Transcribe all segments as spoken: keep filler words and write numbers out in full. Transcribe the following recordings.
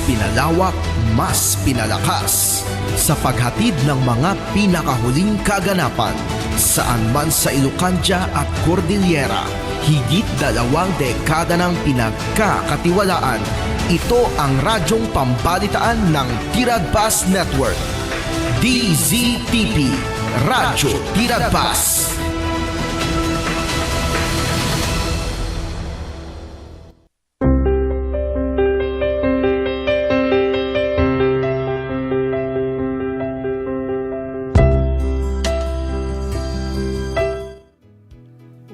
Pinalawak, mas pinalakas sa paghatid ng mga pinakahuling kaganapan. Saan man sa Ilocandia at Cordillera, higit dalawang dekada ng pinagkakatiwalaan. Ito ang radyong pambalitaan ng Tiradpas Network. D Z T P, Radyo Tiradpas.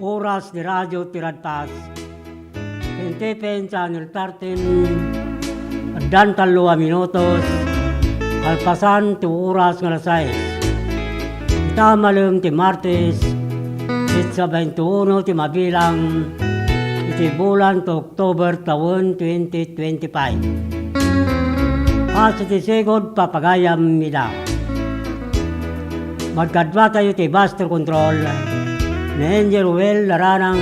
Oras ni Radyo Tiradpas. Ken T P N Channel thirteen, addan tallo a minutos, kalpasan ti oras nga alas sais. Ita malem ti Martes, petsa baintiuno ti mabilang iti bulan ti October tawen twenty twenty-five. Kas iti sigud, papagayam ida. Magkaduatayo ti Master Control ni Angel Ruel Laranang,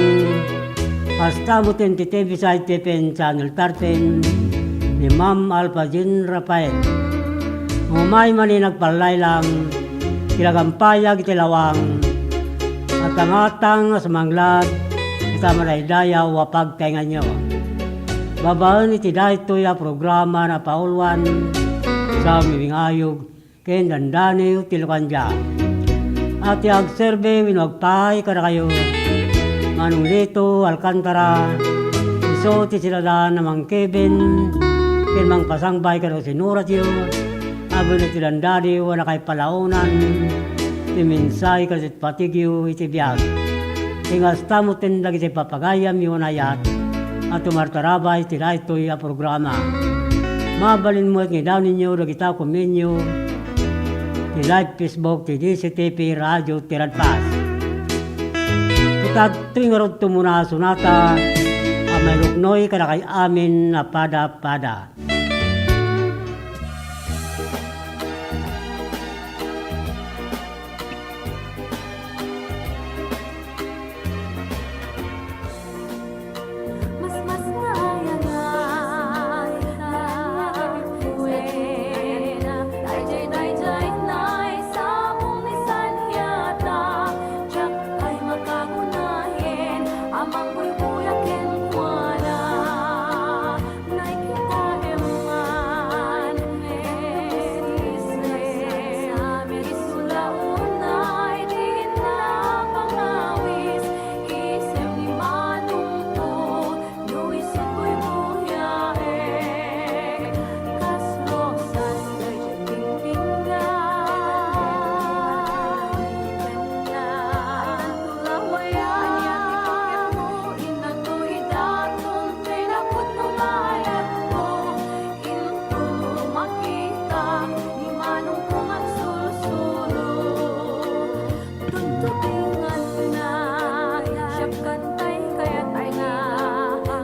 kasta met ti T V side T P N Channel thirteen ni Ma'am Alpha Jean Rafael. Umay man ni nagpallaylam, ti nagampayag iti lawang, at ang atang a sumanglad ita madaydayaw a pagtaenganyo. Babaen iti daytoy a programa, napauluan sa Mimingayog ken Dandaniw ti Lukandia. A ti agserbi wenno agpaay kadakayo, Manong Lito Alcantara, isu ti sinadan a mangkibin ken mangpasangbay kadagiti sinuratyo, a wenno ti dandaniw a nakaipalaonan ti mensahe kadagiti patigyo iti biag. Ken kasta met dagiti papagayamyo a naayat a tumartarabay iti daytoy a programa. Mabalin met nga idaonenyo dagita komenyo ti live Facebook ti D Z T P Radyo Tiradpas. Ita daytoy ngarud ti umuna a sonata a mairuknoy kadakay amin a pada-pada. Tuntubenganna, siak kantay kayatna,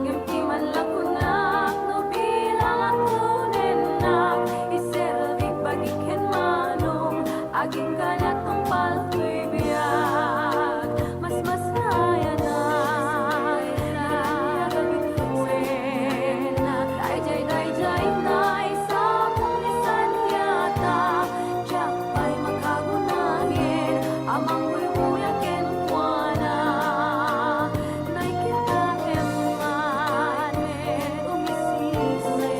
ngem ti manlakunak no bilang a kunennak, iserbik bagi ken Manong, agingga natungpal toy biag. Mas, mas nayanay, nagamit wen, daydiay, daydiay, naisapul ni Sanyata, diak pay makagunayen a mangbuybuya kenkuana. Naikita ket man, umisisi,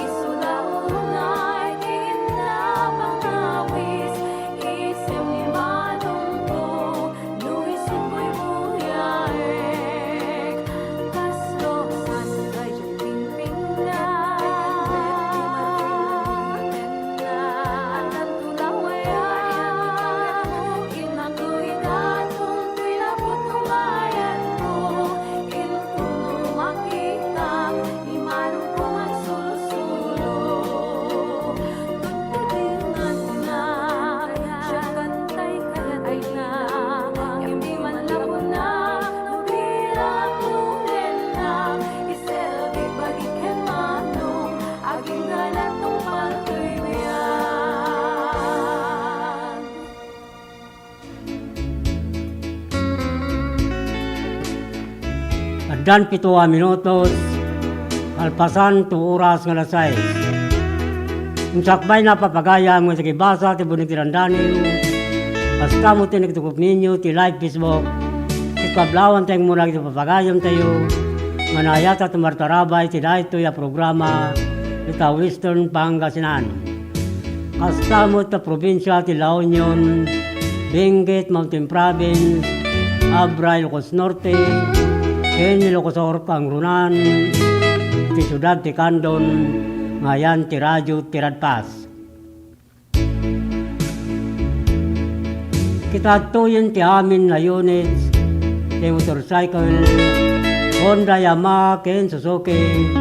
isu da unay ti inna pangawis, isem ni Manongko, no isu buybuyaek, kas loksan daydiay pingpingna. Agingga natungpal toy biag. Addan pito a minutos, Nalpasan ti oras nga alas sais. Insakbay, napapagayam nga nakibasa ti bunog ti dandanim. Kasta met ti nagtukopnenyo ti live Facebook. Iti kablawan tayo muna iti papagayamtayo nga naayat a tumartarabay ti daytoy a programa ita Western Pangasinan. Kasta met ta probinsia ti La Union, Benguet Mountain Province, Abra, Ilocos Norte, ken Ilocos Sur, kangrunaan iti siudad ti Candon, nga ayan ti Radio Tiradpas. Kitadtoyen ti amin a units ti motorcycle, Honda, Yamaha, ken Suzuki,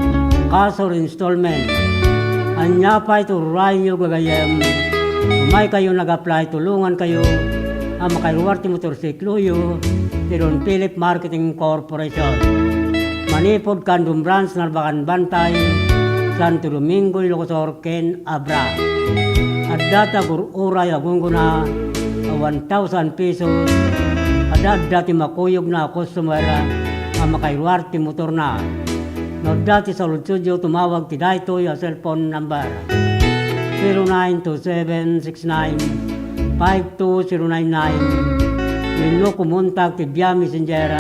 Cazoo installment. Ania pay ti ururayenyo, gagayyem? Umaykayo nag-apply, tulongankayo a makairuar ti motorsikloyo ti Don Philip Marketing Corporation. Manipud Candon Branch, Narbacan Bantay, Santo Domingo, Ilocos Sur, ken Abra. Adda ti agur-uray a gunggona a one thousand pesos. Adda, adda ti makuyogna a customer a makairuar ti motorna. No adda ti saludsodyo, tumawag ti daytoy a cellphone number: zero nine two seven six nine five two zero nine nine wenno kumontak ti via messenger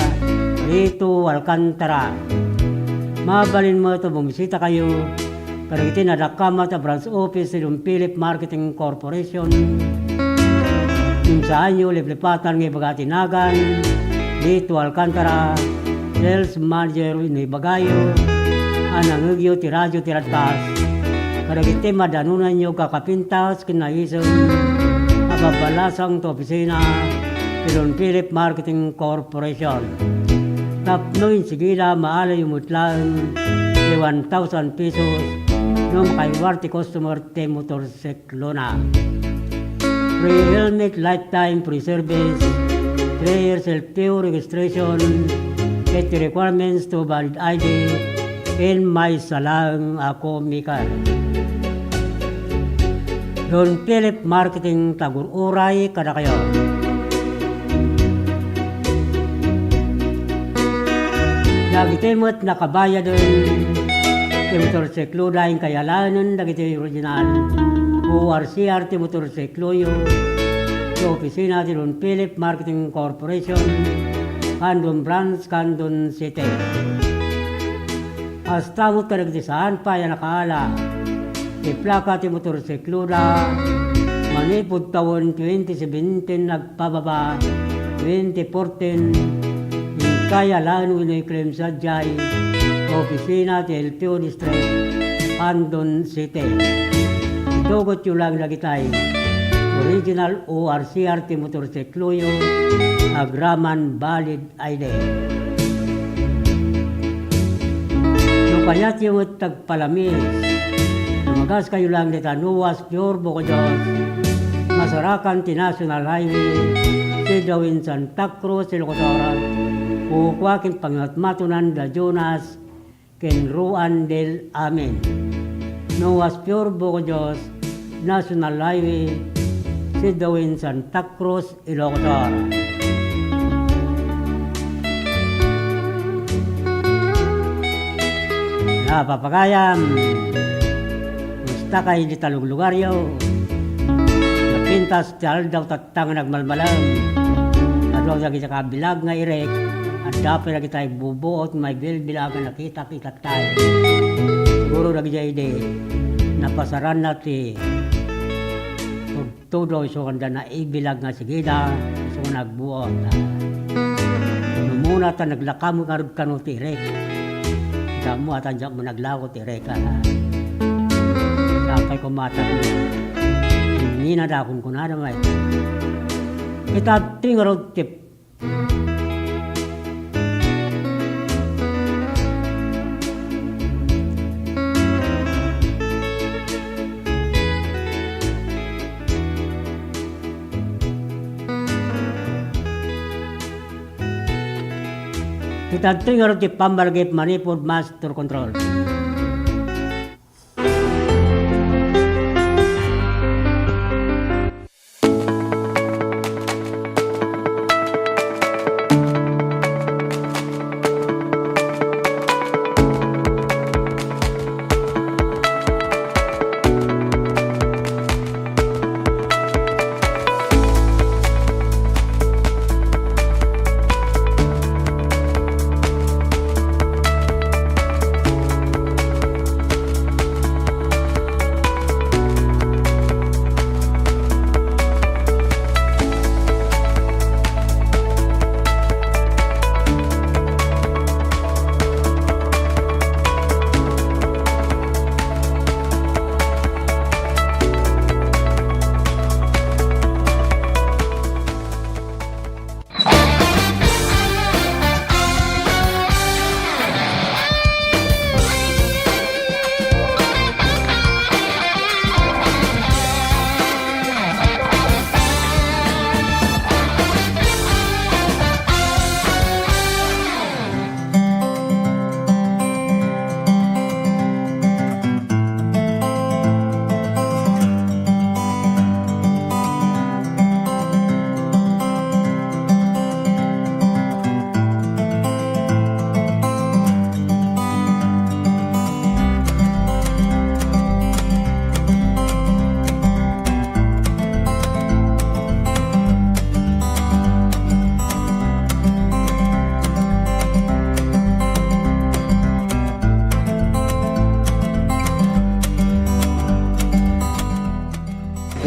Lito Alcantara. Mabalin met a bumisitakayo kadagiti nadakkel met a branch office ti Don Philip Marketing Corporation. Insaanyo liplipatan nga ibaga ti nagan Lito Alcantara, sales manager, wenno ibagayo a nangngegyo ti Radio Tiradpas kadagiti madanonanyo a kakapintas ken naisem a babbalasang ti opisina ti Don Philip Marketing Corporation. Tapno insigida, maalayo met laeng ti one thousand pesos no makairuar ti customer ti motorsiklona. Free helmet, lifetime free service, three years L T O registration, ket ti requirements to valid I D ken maysa laeng a co-maker. Don Philip Marketing ti agur-uray kadakayo. Dagiti met nakabayaden ti motorsikloda, inkay alaenen dagiti original O R C R ti motorsikloyo ti opisina ti Don Philip Marketing Corporation, Candon Branch, Candon City. Kasta met kadagiti saan pay a nakaala ti plaka ti motorsikloda, manipud tawen twenty seventeen agpababa, twenty fourteen, inkay alaen wenno i-claim sadiay opisina ti L T O District, Candon City. Itugot yo lang dagitay original O R C R ti motorsikloyo agraman valid I D. No kayatyo met ti agpalamis, lumagaskayo lang dita Noah's Pure Buko Juice, masarakan ti National Highway, sidawin Santa Cruz, Ilocos Sur, kukua ken pangimatmatonan da Jonas ken Ruan del Amin. Noah's Pure Buko Juice, National Highway, sidawin Santa Cruz, Ilocos Sur. Napapagayam, kumusta kay dita luglugaryo? Napintas ti aldaw tatta nga nagmalmalem. Adu dagiti kabilag nga irek, adda pay dagiti agbubuot nga maibilbilag a nakitak itattay. Siguro dagiti idi, napasaranna ti tudtudo isu kanda naibilag nga sigida, isu nga nagbuot. Numuna ta naglakaw ngarud kano ti irek. Dammo a ta diak mo naglako ti irek, a. Sapay ko matag mo. Nina dakon kunada met. Ita ti ngarud ti Ita ti ngarud ti pammalagip manipud master control.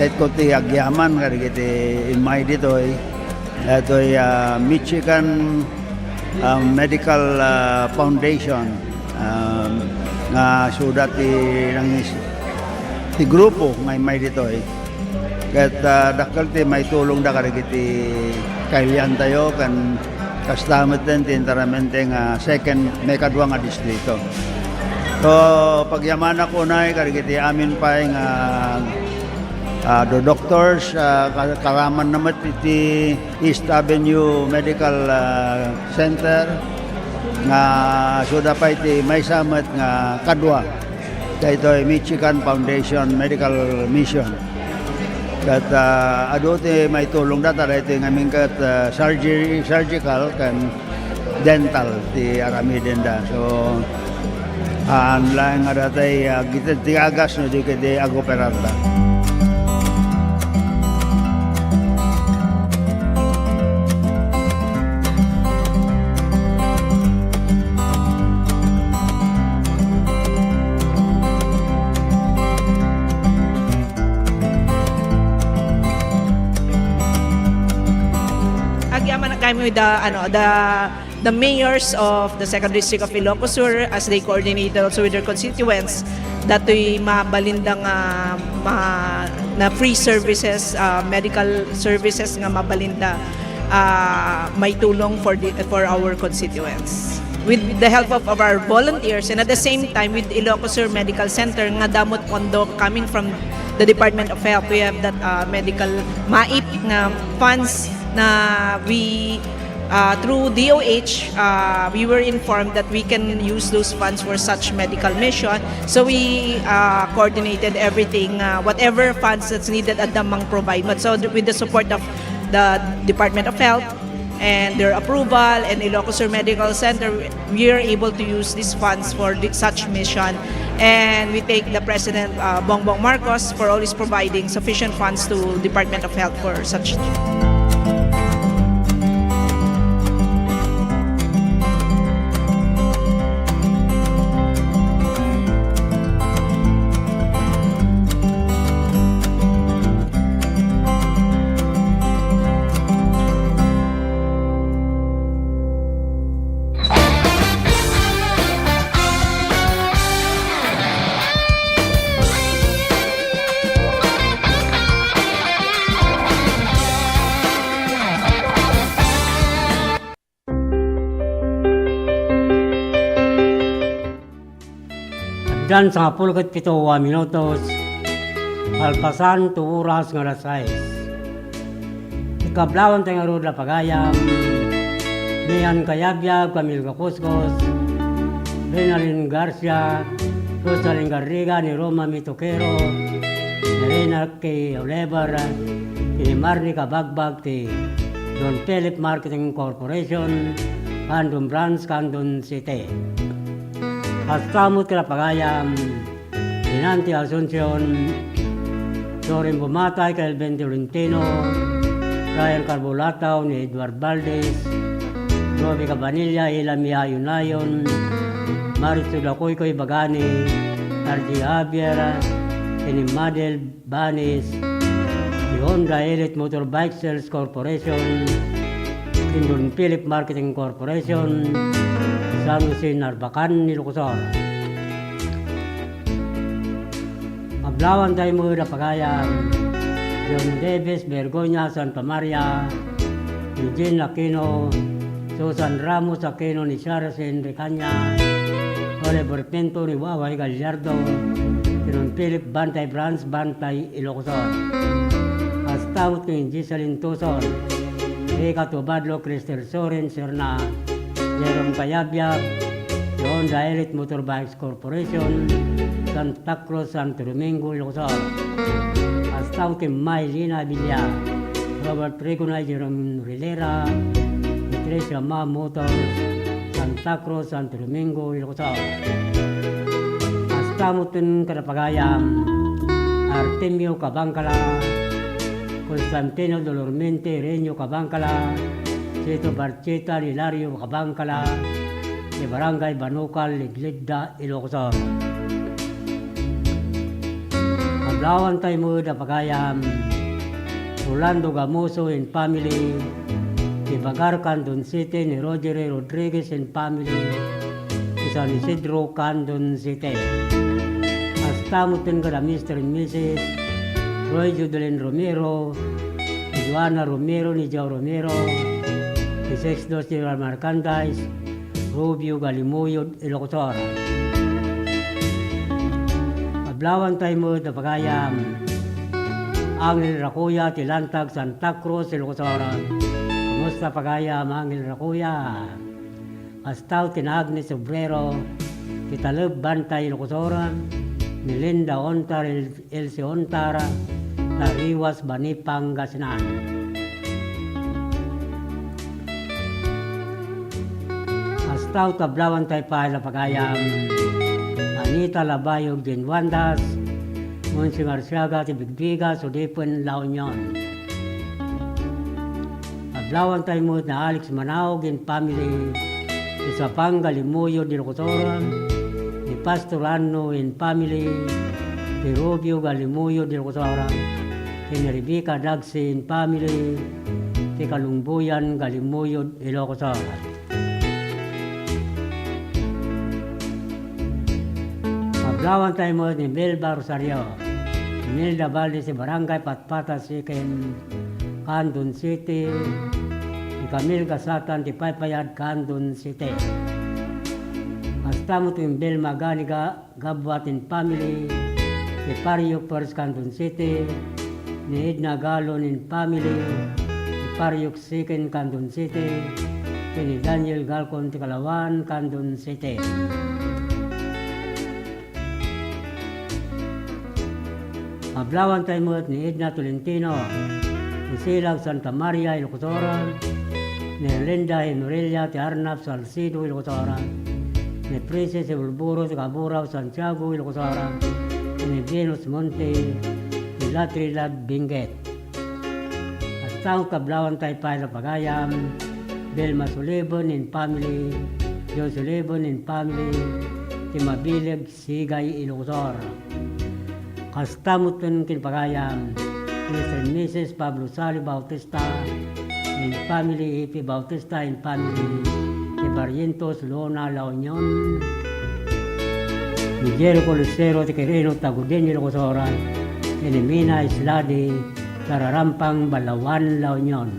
Ket ko ti agyaman kadagiti immay ditoy, datoy, ah, Michigan, ah, Medical, ah, Foundation, ah, nga suda ti nangis-, ti grupo nga immay ditoy. Ket, ah, dakkel ti maitulongda kadagiti kailiantayo ken kasta metten ti enteramente nga second, maikadua nga distrito. So, pagyamanak unay kadagiti amin pay nga, ah, do-, doctors, ah, ka-, karamanna met iti East Avenue Medical, ah, Center nga suda pay ti maysa met nga kadua daytoy Michigan Foundation Medical Mission. Ket, ah, adu ti maitulongda ta daytoy ngamin ket, ah, surgery, surgical ken dental ti aramidenda. So, haan laeng nga datay, ah, agitedda ti agas no di ketdi agoperarda. Agyaman kami with the, ano, the, the mayors of the second district of Ilocos Sur as they coordinated also with their constituents, datoy mabalinda nga ma-, na free services, ah, medical services nga mabalinda, ah, maitulong for the, for our constituents. With the help of, of our volunteers and at the same time with Ilocos Sur Medical Center nga damo ti pondo coming from the Department of Health. We have that, uh, medical MAIP nga funds na we, uh, through D O H, uh, we were informed that we can use those funds for such medical mission. So we, uh, coordinated everything, uh, whatever funds that's needed, adda mang provide. But so th-, with the support of the Department of Health, and their approval and Ilocos Sur Medical Center, we are able to use these funds for thi-, such mission. And we thank the President, uh, Bongbong Marcos for always providing sufficient funds to Department of Health for such. Addan sangapulo ket pito a minutos, kalpasan to oras nga alas sais. Ikablawanta ngarud a pagayam, ni Ann Kayabyab, Camille Gakuskus, Renalyn Garcia, Rosalyn Garriga, ni Roma Mituquero, ni Reyna K. Oliver, ni Marnie Kabagbag, ti Don Philip Marketing Corporation, Candon Branch, Candon City. Kasta met ti napagayam, ni Nancy Asuncion, Doreen Bumatay, Kelvin Tolentino, Ryan Carbulataw, ni Edward Valdez, Robbie Cabanilla, Ila Mia Yunayon, Maritza Dacoycoy Bagani, R J Javier, ni Madel Banis, ti Honda Elite Motorbike Sales Corporation, ni Don Philip Marketing Corporation, San Jose Narbacan, Ilocos Sur. Kablawanta met a pagayam, John Davis Bergoña Santa Maria, Eugene Aquino, Susan Ramos Aquino, ni Saracen Recaña, Oliver Pinto, ni Waway Gallardo, ni Don Philip Bantay Branch, Bantay, Ilocos Sur. Kasta met ni Giseline Tuson, Rica Tubadlo, Christel Soren Serna, Jerome Cayabyab, Honda Elite Motorbikes Corporation, Santa Cruz, Santo Domingo, Ilocos Sur. Kasta met ni Maylina Abilia, Robert Rigonay, Jerome Rilera, Patricia Ma Motors, Santa Cruz, Santo Domingo, Ilocos Sur. Kasta met ti napagayam, Artemio Cabangcala, Constantino Dolormente, Renio Cabangcala, Sito Barcheta, Hilario Cabangcala, ti Barangay Banucal, Ligligda, Ilocos Sur. Ablawantay met a pagayam, Rolando Gamoso and family, ti Bagar, Candon City, ni Roger Rodriguez and family, ti San Isidro, Candon City. Kasta met ken kada Mister and Missus Roy Judelin Romero, ni Joanna Romero, ni Joe Romero, ni Sexto General Merchandise, Rubio Galimuyod, Ilocos Sur. Ablawantay met a pagayam, Angel Rakuya ti Lantag, Santa Cruz, Ilocos Sur. Kumusta pagayam, Angel Rakuya? Kasta met ken Agnes Obrero ti Taleb, Bantay, Ilocos Sur, ni Linda Ontar, Elsie Ontar, Tariwas, Bani, Pangasinan. Kasta met ablawantay pay a pagayam, Anita Labayog, Jane Wandas, Monsing Arsiaga ti Bigbiga, Sudipen, La Union. Ablawantay met ni Alex Manaog and family, ti Sapang, Galimuyod, Ilocos Sur, ni Pastor Anno and family, ti Rubio, Galimuyod, Ilocos Sur, ken ni Rebecca Dagsi and family, ti Kalungbuyan, Galimuyod, Ilocos Sur. Ablawantay met ni Belva Rosario, Imelda Valdez ti Barangay Patpata Second, Candon City, ni Camille Gasatan ti Paypayad, Candon City. Kasta met ni Belma Ganiga, Gabuat and family, ti Pariok First, Candon City, ni Edna Galon and family, ti Pariok Second, Candon City, ken ni Daniel Galcon ti Kalawan, Candon City. Ablawantay met ni Edna Tolentino, ni Silag, Santa Maria, Ilocos Sur, ni Erlinda Henorilia ti Arnap, Salcedo, Ilocos Sur, ni Princess Bulburo ti Kaburao, Santiago, Ilocos Sur, ni Venus Monte ti La Trinidad, Benguet. Kasta met ablawantay pay a pagayam, Belma Sullivan and family, John Sullivan and family, ti Mabileg, Sigay, Ilocos Sur. Kasta met ken pagayam, Mister and Missus Pablo Sali Bautista and family, Epi Bautista and family, ti Barrientos, Lona, La Union, ni Jericho Lucero ti Quirino, Tagudin, Ilocos Sur, ken ni Mina Isladi, Tararampang, Balaoan, La Union.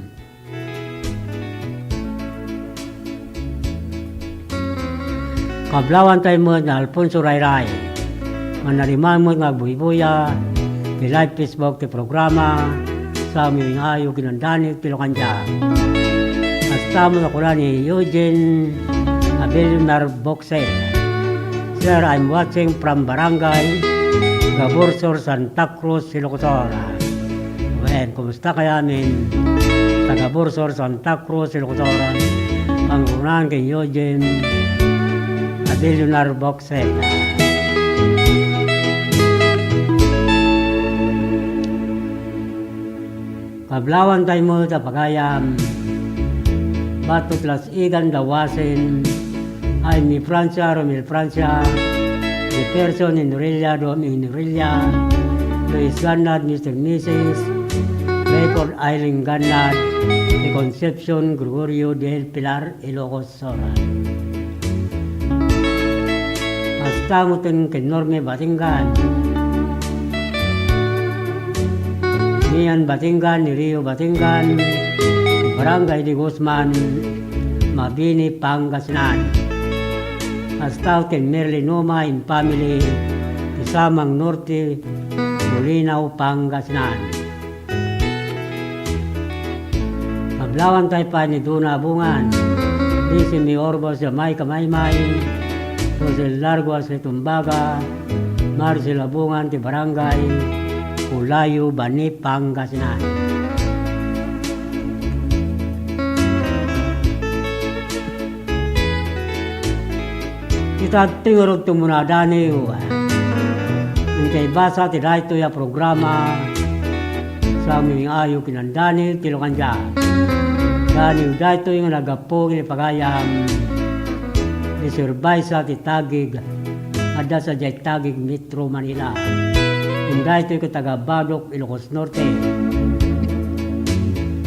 Kablawantay met ni Alfonso Rayray. Mannalima met nga agbuybuya ti live Facebook ti programa, Sao Miwing-ayo Kinandanit ti Lokandia. Kasta met a kuna ni Eugene Abel Narboxel. Sir, I'm watching from Barangay Gabursor, Santa Cruz, Ilocos Sur. Wen, kumusta kayo amin? Taga Bursor, Santa Cruz, Ilocos Sur. Pangrunan ken Eugene Abilionar Boxel. Kablawantay met a pagayam, batok Las Igan Dawasen, Aimee Francia, Romel Francia, Jefferson Enrilla, Dom Enrilla, Luis Gannad, Mister Missus Rayford Island Gannad, ni Concepcion Gregorio del Pilar, Ilocos Sur. Kasta met ken Norme Batingan, Mian Batingan, ni Rio Batingan, Barangay de Guzman, Mabini, Pangasinan. Kasta ken Merly Numa and family, ti Samang Norte, Bolinao, Pangasinan. Kablawantay pay ni Dona Abungan, Lizzie May Orbos, Jamaica Maymay, Rosel Largo, Asli Tumbaga, Marcel Abungan ti Barangay Culayo, Bani, Pangasinan. Ita ti ngarud ti munadaniw. Inkay basa ti daytoy a programa, Sao Miwing-ayo Kinandanit ti Lokandia. Daniw daytoy nga naggapu iti pagayam, iserbi sa ti Taguig, adda sadiay Taguig, Metro Manila. Ken daytoy ket taga Badoc, Ilocos Norte.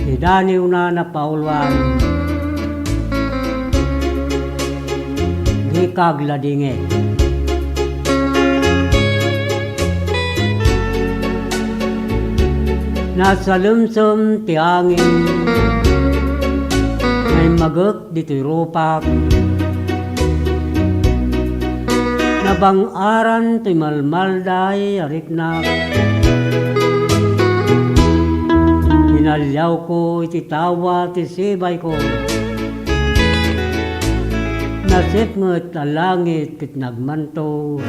Ti daniwna napauluan, dika agladingit. Nasalemsem ti angin, naimmagek ditoy rupak. Nabang-aran toy malmalday a riknak. Inaliawko iti tawa ti sibayko. Nasipnget a langit ket nagmanto.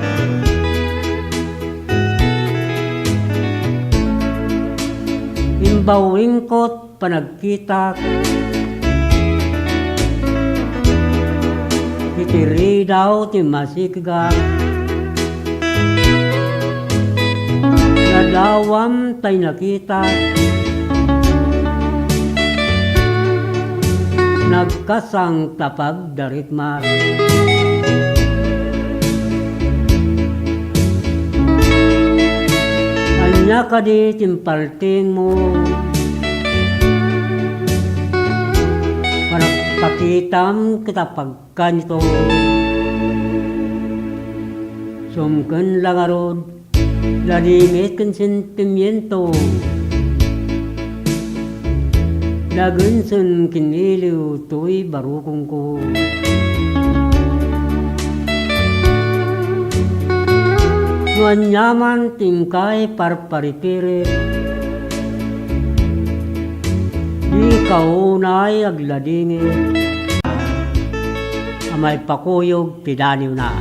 Imbawingko panagkitak iti ridaw ti masikegak. Nadawam tay nakitak, nagkasang ta pagdarikmat. Ania kadi ti impaltingmo? Panagpakitam ket a pagkanito. Sumken la ngarud, ladingit ken sentimiento. Dagensen ken iliw toy barukongko. No aniaman ti inkay parparipirit, dika unay agladingit a maipakuyog ti daniwna.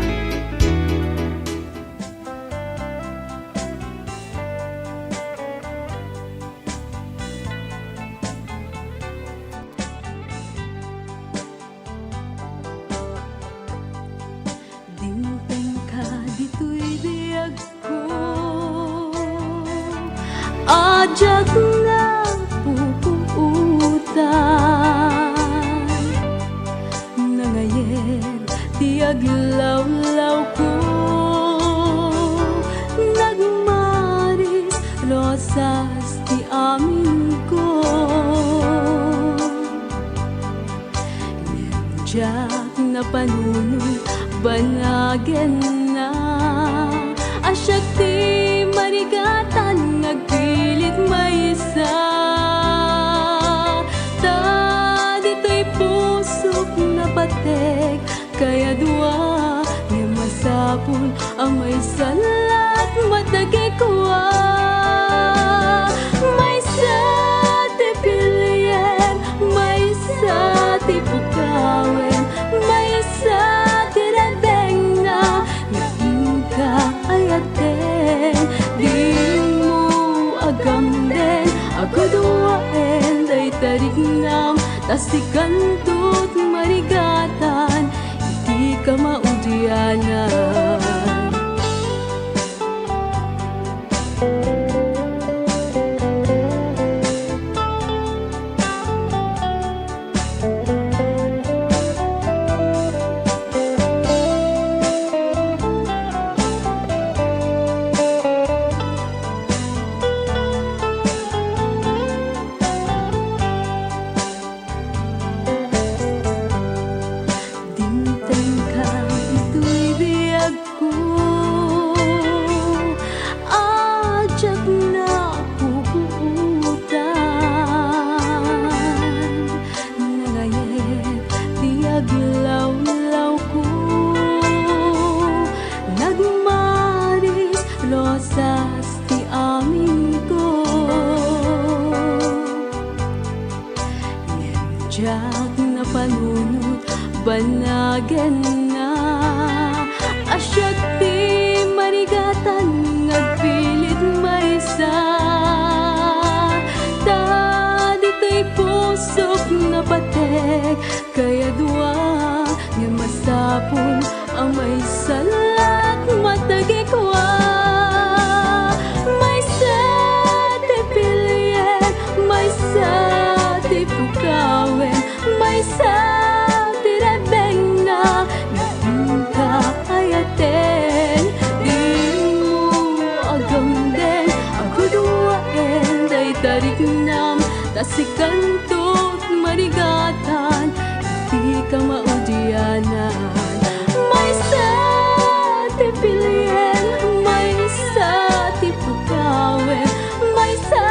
Dimtengka ditoy biagko, a diak napupuotan. Nangayet ti aglawlawko, nagmaris rosas ti aminko. Ngem diak napanunot banagenna, a siak ti marigatan nga agpilit maysa. Ta ditoy pusok napatek kayadua, ngem masapul a maysa laeng matagekua. Maysa ti pilien, maysa ti pukawen, maysa ti rebengna, nga inka ayaten. Dimo agamden a kuduaen dayta riknam, ta sikanto ti marigatan iti kamaudianan. Dimtengka ditoy biagko, a diak napupuotan. Nangayet ti aglawlawko, nagmaris rosas ti aminko. Ngem diak napanunot banagenna, a siak ti marigatan nga agpilit maysa. Ta ditoy pusok napatek kayadua, ngem masapul a maysa laeng matagekua. Maysa ti pilien, maysa ti pukawen, maysa ti rebengna, nga inka ayaten. Dimo agamden Sikanto ti marigatan iti kamaudianan. Maysa ti pilien, maysa ti pagawem, maysa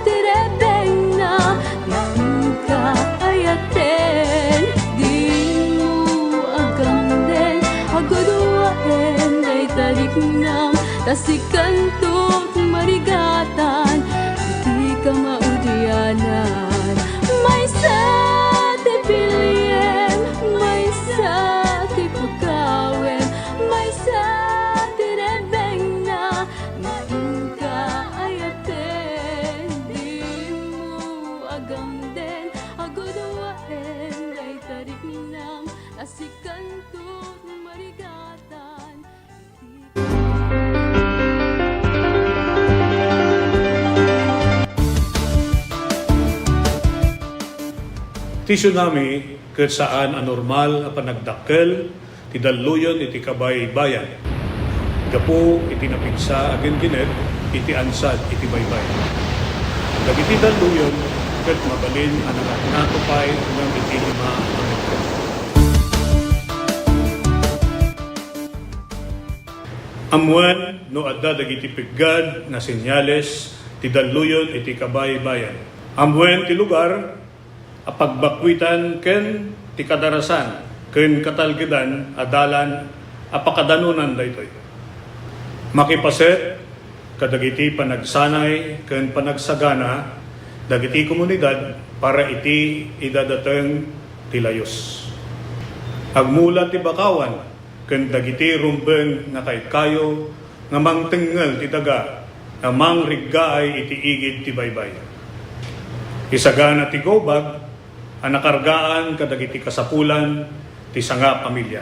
ti rebengna, nga inka ayaten. Dimo agamden a guduaen dayta riknam, ta sikanto ti marigatan iti kamaudianan. Maysa ti piliem, maysa ti pagawem, maysa ti rebengna, nga inka ayaten. Dimo agamden a guduaen dayta riknam, ta sikanto ti marigatan. Ti tsunami ket saan a normal a panagdakkel ti dalluyon iti kabaybayan gapu iti napigsa a ginggined iti ansad iti baybay. Dagiti dalluyon ket mabalin a nangatngato pay ngem iti lima a metro. Ammoen no adda dagiti peggad nga senyales ti dalluyon iti kabaybayan. Ammoen ti lugar a pagbakkuitan ken ti kadarasan ken katalgedan a dalan a pakadanonan daytoy. Makipaset kadagiti panagsanay ken panagsagana dagiti komunidad para iti idadateng ti layus. Agmula ti bakawan ken dagiti rumbeng nga kaykayo nga mangtengngel ti daga nga mangriggaay iti igid ti baybay. Isagana ti gobag a nakargaan kadagiti kasapulan ti sangapamilia.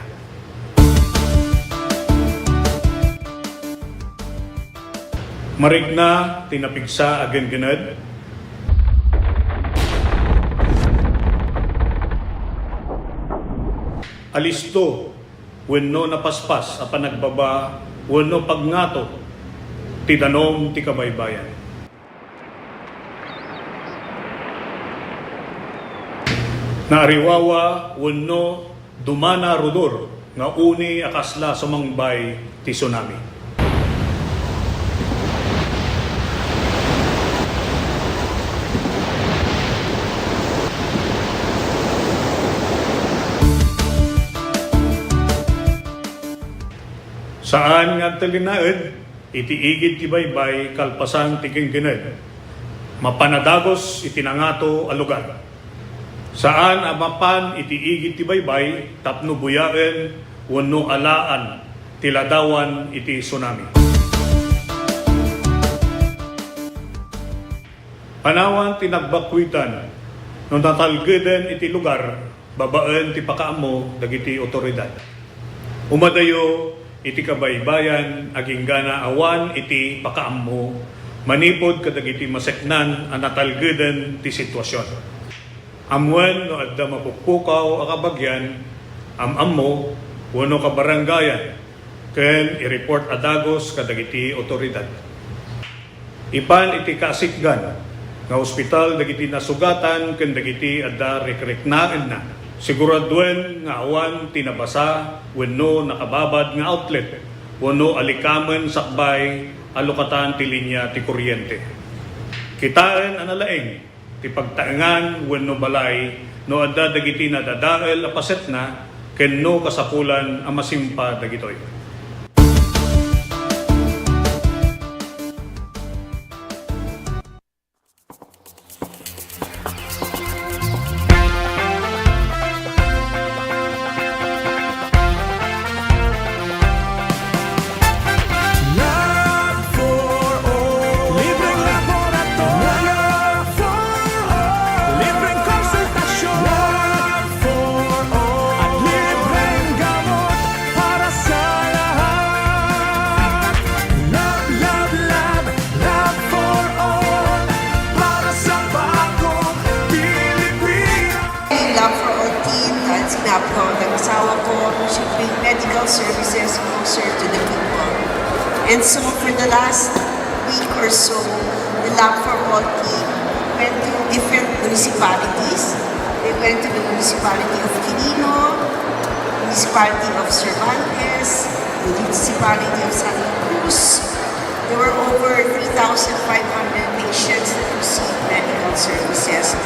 Marikna ti napigsa a ginggined. Alisto wenno napaspas a panagbaba wenno pagngato ti danum ti kabaybayan. Naariwawa wenno dumana rudor nga uni a kasla sumangbay ti tsunami. Saan nga agtalinaed iti igid ti baybay kalpasan ti ginggined. Mapan a dagus iti nangato a lugar. Saan a mapan iti igid ti baybay tapno buyaen wenno alaan ti ladawan iti tsunami. Panawan ti nagbakkuitan no natalgeden iti lugar babaen ti pakaammo dagiti otoridad. Umadayo iti kabaybayan agingga awan iti pakaammo manipud kadagiti maseknan a natalgeden ti situasion. Ammoen no adda mapukpukaw a kabagian, am-ammo, wenno kabarangayan, ken i-report a dagus kadagiti otoridad. Ipan iti kasikgan nga ospital dagiti nasugatan ken dagiti adda rikriknaenna. Siguraduen nga awan ti nabasa wenno nakababad nga outlet wenno alikamen sakbay a lukatan ti linia ti kuryente. Kitaen a nalaing ti pagtaengan wenno balay no adda dagiti nadadael a pasetna ken no kasapulan a masimpa dagitoy. Love for all. Libreng laboratorio. Love for all. Libreng konsultasyon. Love for all. At libreng gamot para sa lahat. Love, love, love, love for all. Para sa bagong Pilipinas. Love for all team, dahil sinabi ko ng asawa ko, we should bring medical services closer to the people. And so for the last week or so, the Love for All team went to different municipalities. They went to the municipality of Quirino, municipality of Cervantes, municipality of Santa Cruz. There were over three thousand five hundred patients that received medical services.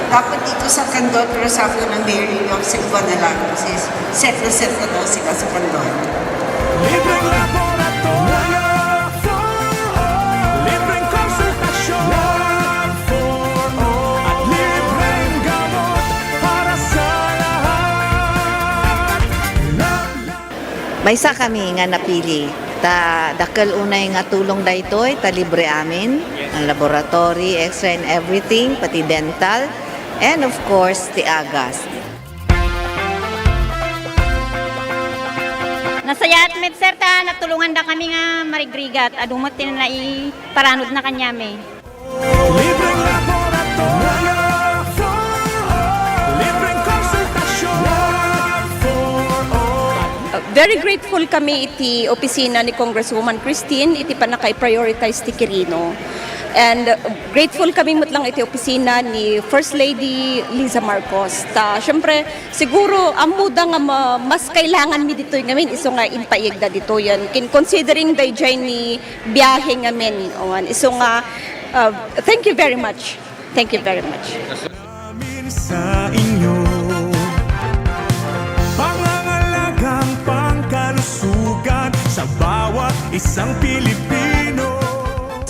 Dapat dito sa Candon, pero sabi ko ng Mayor ninyo, sa iba na lang. Kasi set na set na daw sila sa Candon. Libreng laboratorio, libreng konsultasyon, at libreng gamot para sa lahat. Maysa kami nga napili, ta dakkel unay nga tulong daytoy, ta libre amin, ang laboratory, X-ray and everything, pati dental, and of course, ti agas. Nasayaat met, sir, ta natulonganda kami nga marigrigat. Adu met ti naiparanodna kaniami. Libreng laboratorio for all. Libreng konsultasyon for all. Uh, very grateful kami iti opisina ni Congresswoman Christine iti pannakaiprioritize ti Quirino. And, uh, grateful kami met lang iti opisina ni First Lady Liza Marcos. Ta, syempre, siguro, ammoda nga ma-, mas kailangan mi ditoy ngamin, isu nga impaiggda ditoyen. Kin-, considering dayjay ni biyahe ngamin. Awan. Isu nga, uh, thank you very much. Thank you very much. Amin sa inyo. Pangangalagang pangkalusugan sa bawat isang Pilipino.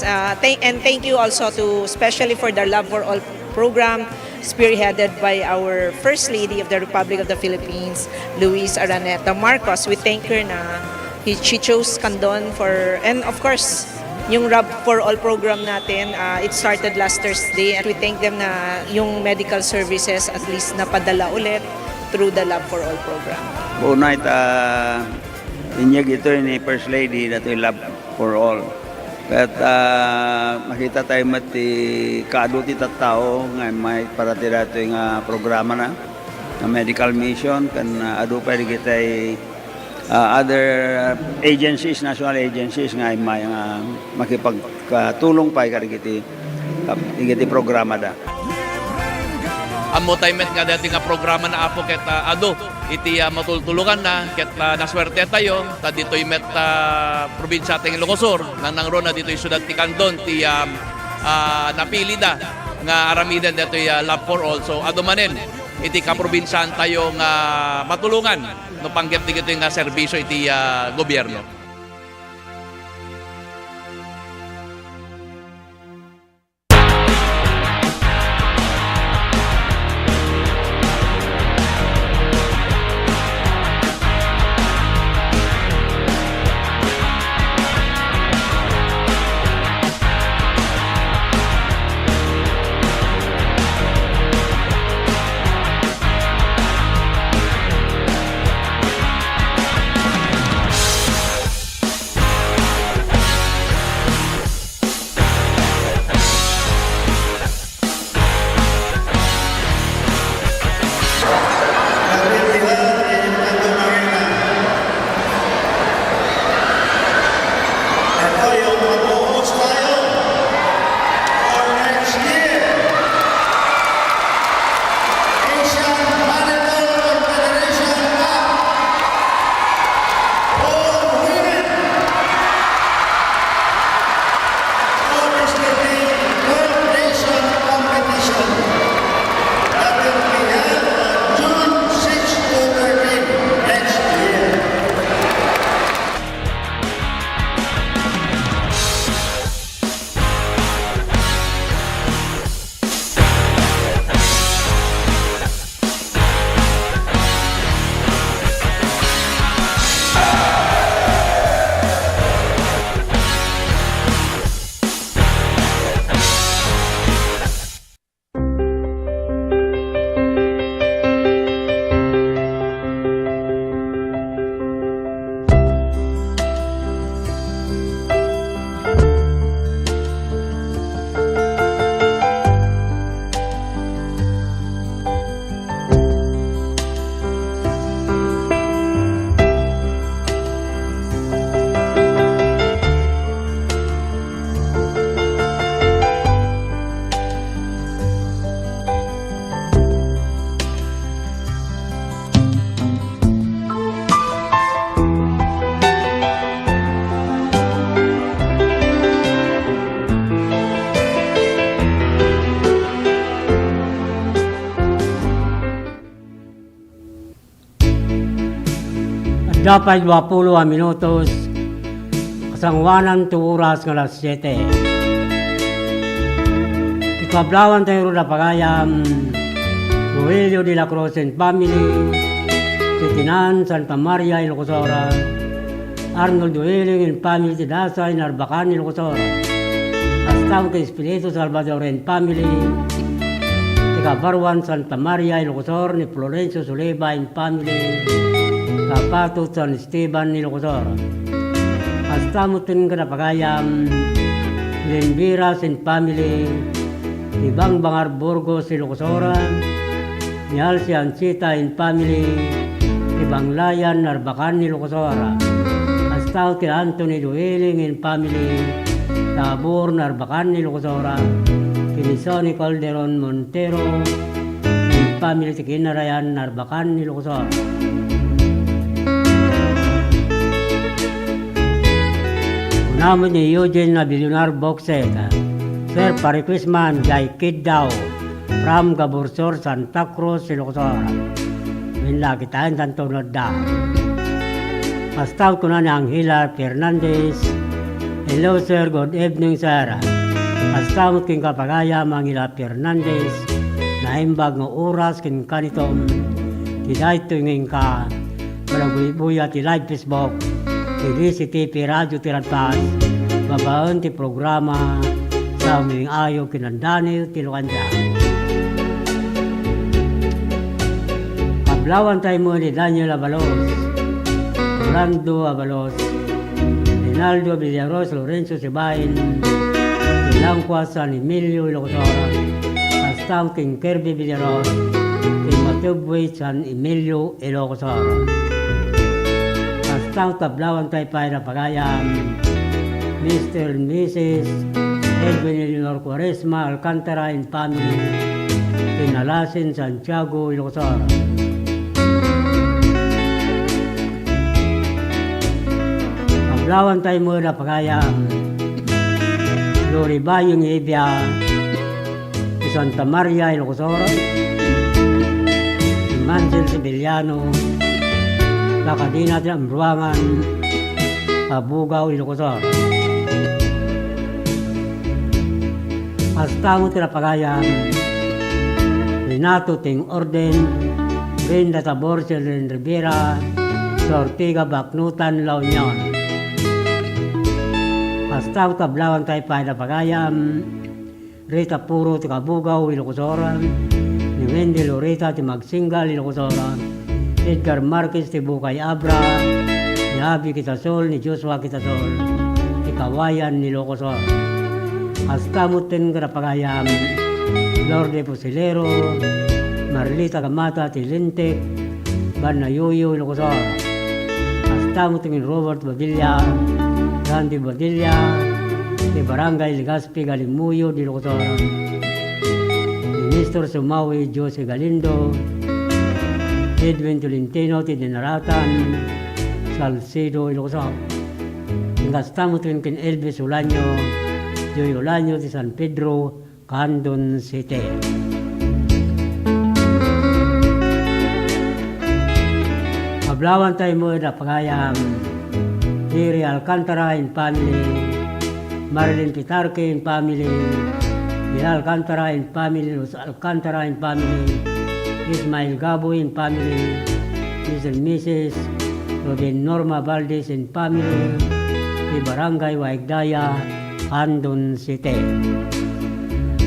Uh, thank, and thank you also to, especially for the Love for All program, spearheaded by our First Lady of the Republic of the Philippines, Luis Araneta Marcos. We thank her na he, she chose Candon for, and of course, yung Love for All program natin, uh, it started last Thursday, and we thank them na yung medical services at least napadala ulit through the Love for All program. Unay ta inyeg ito ni First Lady, datoy Love for All. Ket, ah, makita tayo met ti kaadu ti tattao nga immay para ti datoy nga programa na, nga medical mission, ken, ah, adu pay dagiti, ah, other agencies, national agencies nga immay nga makipagtulong pay kadagiti, kadagiti programada. Ammo tayo met nga dati nga programa na, Apo, ket, ah, adu iti, ah, matultulukanna, ket, ah, nasuerte tayo, ta ditoy met, ah, probinsia ti Ilocos Sur, nangnangruna ditoy siudad ti Candon, ti, ah, ah, napilida nga aramiden detoy, ah, Love for All. So, adu manen iti kaprobinsiaan tayo nga matulongan no panggep dagitoy nga serbisio iti, ah, gobierno. Dua pay duapulo a minutos, kasangoanan ti oras nga alas siete. Ikablawantay ngarud a pagayam, Rogelio de la Cruz and family, ti Tinan, Santa Maria, Ilocos Sur. Arnold Duhiling and family, ti Dasay, Narbacan, Ilocos Sur. Kasta met ti Espiritu Salvador and family, ti Kabaruan, Santa Maria, Ilocos Sur, ni Florencio Suleba and family, Kapatot, San Esteban, Ilocos Sur. Kasta met ti kadapagayam, Limbiras and family, ti Bangbangar, Burgos, Ilocos Sur, ni Alciancita and family, ti Banglayan, Narbacan, Ilocos Sur. Kasta ti Anthony Duhiling and family, Tabor, Narbacan, Ilocos Sur, ti ni Sonny Calderon Montero, and family ti Kinarayan, Narbacan, Ilocos Sur. Kuna met ni Eugene Abilionar Boxet, Sir Pare Chrisman, Jai Kiddaw, from Gabursor, Santa Cruz, Ilocos Sur. Wen la, kitaen tanto nadda. Kasta met kuna ni Angela Fernandez, "Hello, sir. Good evening, sir." Kasta met ken kapagayam Angela Fernandez, naimbag nga oras ken kanitom, ti daytoy nga inka, panagbuybuyat ti live Facebook, ti D C T P Radio ti Radpas, babaen ti programa, Sao Mayumayog ken Dandani ti Lokandia. Kablawantay met ni Daniel Abalos, Rolando Abalos, Rinaldo Villaros, Lorenzo Sibain, ti Langkua, San Emilio, Ilocos Sur. Kasta met ken Kirby Villaros, ti Matubway, San Emilio, Ilocos Sur. Kasta met kablawantay pay a pagayam, Mister and Missus Edwin Eleanor Cuaresma Alcantara and family, ti Nalasin, Santiago, Ilocos Sur. Kablawantay met a pagayam, Lori Bayong Evia, ti Santa Maria, Ilocos Sur, ni Mansel Sevillano, Lakadina ti Amruangan, Kabugao, Ilocos Sur. Kasta met ti napagayam, Renato Ting Orden, Brenda Tabor, Sherlyn Rivera, ti Ortega, Baknotan, La Union. Kasta met kablawantay pay a pagayam, Rita Puro ti Kabugao, Ilocos Sur, ni Wendy Lorita ti Magsinggal, Ilocos Sur, Edgar Marquez ti Bukay Abra, ni Abby Quitasol, ni Joshua Quitasol, ti Kawayan, Ilocos Sur. Kasta met ti napagayam, Lorde Fusilero, Marlita Gamata ti Lintik, Banayuyo, Ilocos Sur. Kasta met ni Robert Badilla, Randy Badilla, ti Barangay Legazpi, Galimuyod, Ilocos Sur. Ni Nestor Sumawi, Jose Galindo, Edwin Tolentino ti Dinaratan, Salcedo, Ilocos Sur. Kasta met ken Elvis Olaño, Joy Olaño ti San Pedro, Candon City. Kablawantay met a pagayam, Jerry Alcantara and family, Marilyn Pitarque and family, Mila Alcantara and family, Luz Alcantara and family, Ismael Gaboy and family, Mister and Missus Ruben Norma Valdez and family, ti Barangay Waigdaya, Candon City.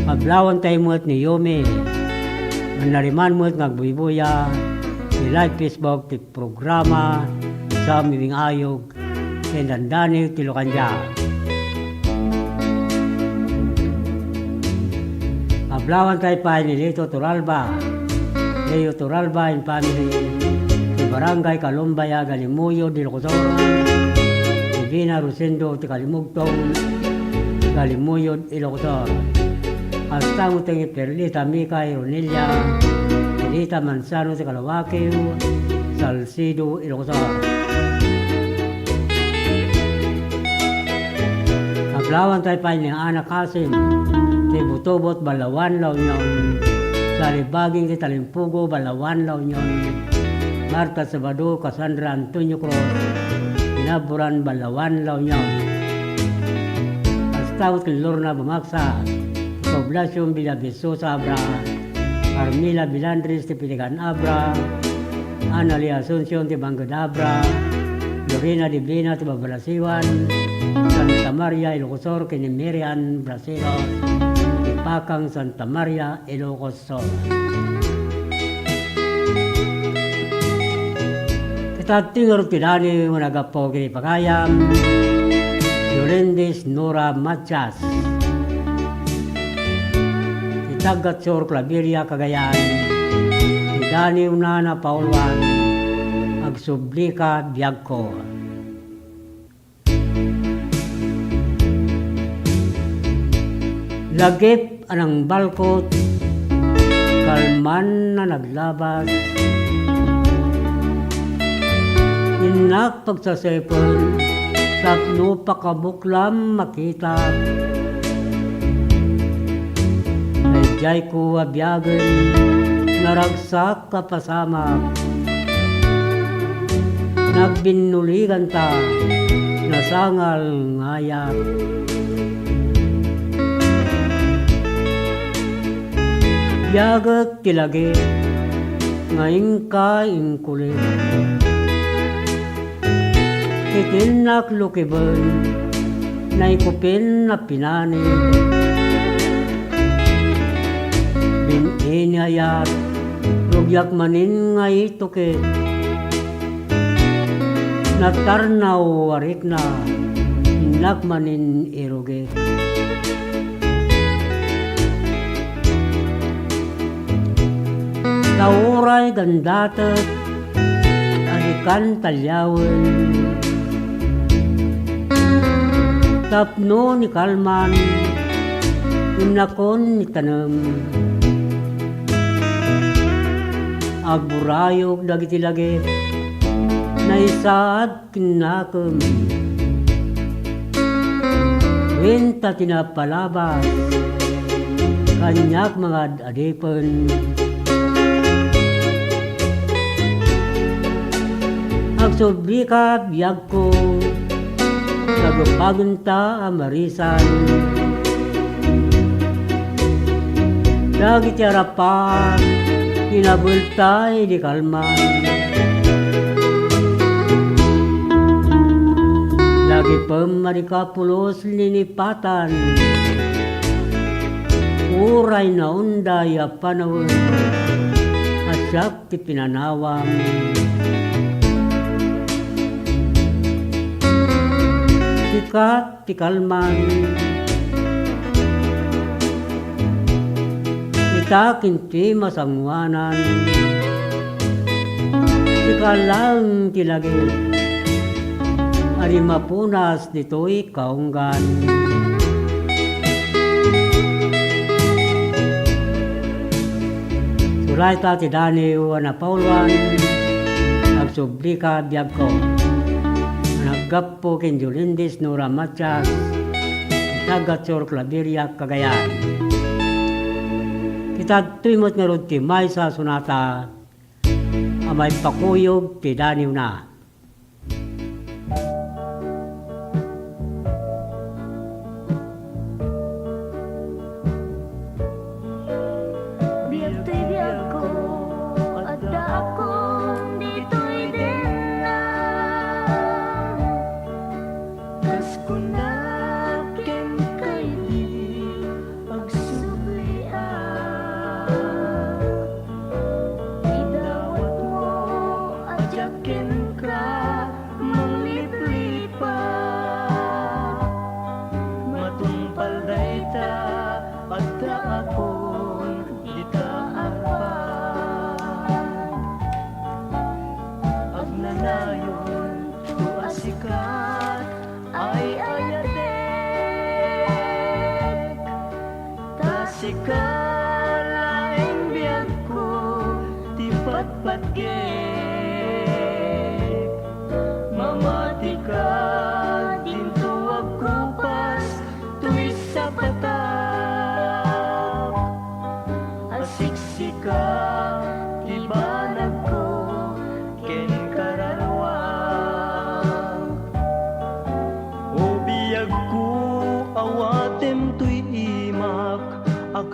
Kablawantay met ni Yomi, nga nariman met nga agbuybuya, ti live Facebook ti programa, Sao Mayumayog ken Dandani ti Lokandia. Kablawantay pay ni Lito Toralba, Leo Toralba and family, ti Barangay Kalumbaya, Galimuyod, Ilocos Sur, ni Bina Rosendo ti Kalimugtong, Galimuyod, Ilocos Sur. Kasta met ni Perlita Mika Ironilla, Perlita Manzano ti Kalawakiw, Salcedo, Ilocos Sur. Kablawantay pay ni Ana Kasim, ti Butobot, Balawan, La Union, Salibaging ti Talimpugo, Balawan, La Union, Marta Sabado, Cassandra Antonio Cruz, Binaburan, Balaoan, La Union. Kasta met ken Lorna Bumaksa, Poblacion Villaviciosa, Abra, Carmela Bilandris ti Piligan, Abra, Analia Asuncion ti Bangged, Abra, Lorena Divina ti Babalasiwan, Santa Maria, Ilocos Sur, ken ni Miriam Brasilos ti Pakang Santa Maria, Ilocos Sur. Ita ti ngarud ti daniw nga naggapu ken ni pagayam, Yolindis Nora Matias. Ti taga Sur Claveria, Cagayan. Ti daniwna a napauluan, Agsublika, Biagko. Lagip a nangbalkot, kalman a naglabas. Innak pagsasepen tapno pakabuklam makita. Daydiayko a biagen, naragsak a pasamak. Nagbinnuliganta, nasangal nga ayat. Biagek ti lagip nga inka inkulit. Iti innak lukiben, naikupin a pinanib. Bin-i ni ayat, rugiak manen nga itukit. Natarnaw a rikna, innak manen irugit. Ta uray gandatek, a dikan taliawen. Tapno ni kalman, innakon ni tanem. Agburayog dagiti lagip, naisaad kennakem. Wen ta ti napalabas, kaniak mangad-adipen. Agsublika, biagko, nagupagenta a marisan. Dagiti arapaak, inabelta idi kalman. Lagipem a di kapulos linipatan. Uray naunday a panawen, a siak ti pinanawam. Sikat ti kalman. Ita ken ti masangoanan. Sika laeng ti lagip. A di mapunas ditoy kaunggan. Surayta ti daniw a napauluan, Agsublika, biagko, a naggapu ken Jolindis Nora Matias, taga Sur Claveria, Cagayan. Ita ditoy met ngarud ti maysa a sonata a maipakuyog ti daniwna. Biag toy biagko, addaakon ditoy denna. Kas kunak kenka idi, agsubliak. Idawatmo a diak kenka mangliplipat. Matungpal dayta, addaakon dita arpan. Agnanayon to a sikat, ay-ayatek. Ta sika laeng biagko ti patpatgek. Mamatika dinto agkupas toy sapatak. A siksika ti banagko,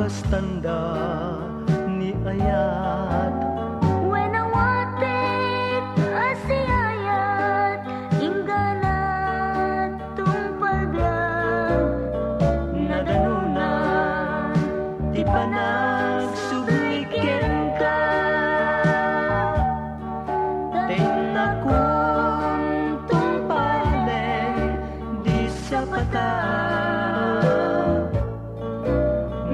Tanda ni ayat. Wen a watek a siayat, inggana tungpal biag. Nadanunan ti panagsubli kenka. Tennakon tungpalen di sapata.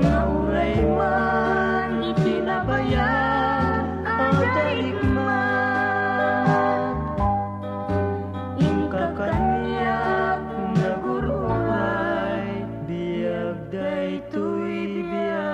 Nga uray man iti nabayag a naikmat, inka kaniak nagur-uray, biag daytoy biag.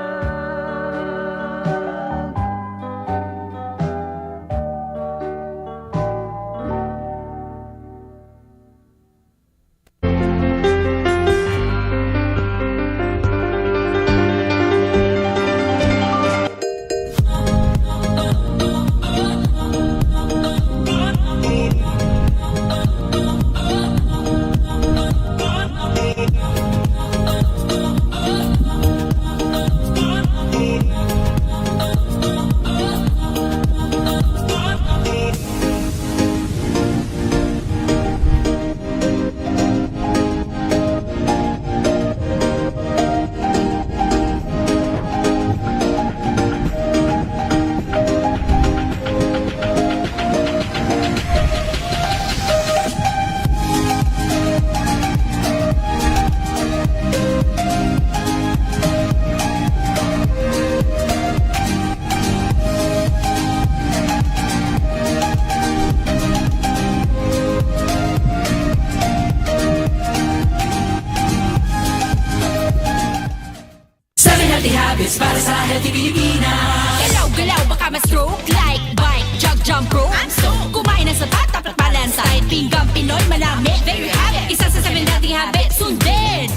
Seven healthy habits para sa healthy Pilipinas. Galaw-galaw, baka ma-stroke. Like, bike, jog, jump rope. I'm stoked. Kumain ng sapat, dapat balanced diet. Pinggang Pinoy, malami, there you have it. Isa sa seven healthy habits, sundin.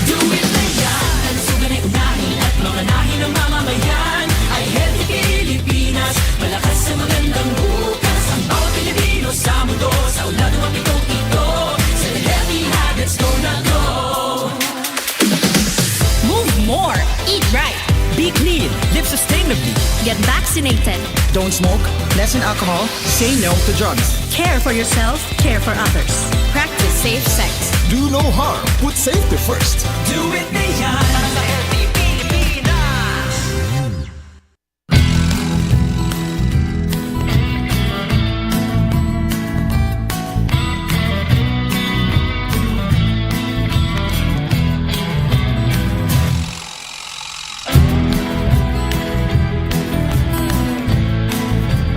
Do it na yan. Kalusugan ay unahin at mamanahin ng mamamayan. Ay healthy Pilipinas. Malakas sa magandang bukas. Ang bawat Pilipino sa mundo. Sa ulado ang pitong ito. Seven healthy habits, go na go. Move more. Eat right. Be clean. Live sustainably. Get vaccinated. Don't smoke. Lessen alcohol. Say no to drugs. Care for yourself. Care for others. Practice safe sex. Do no harm. Put safety first. Do it na yan. Sa healthy Pilipinas.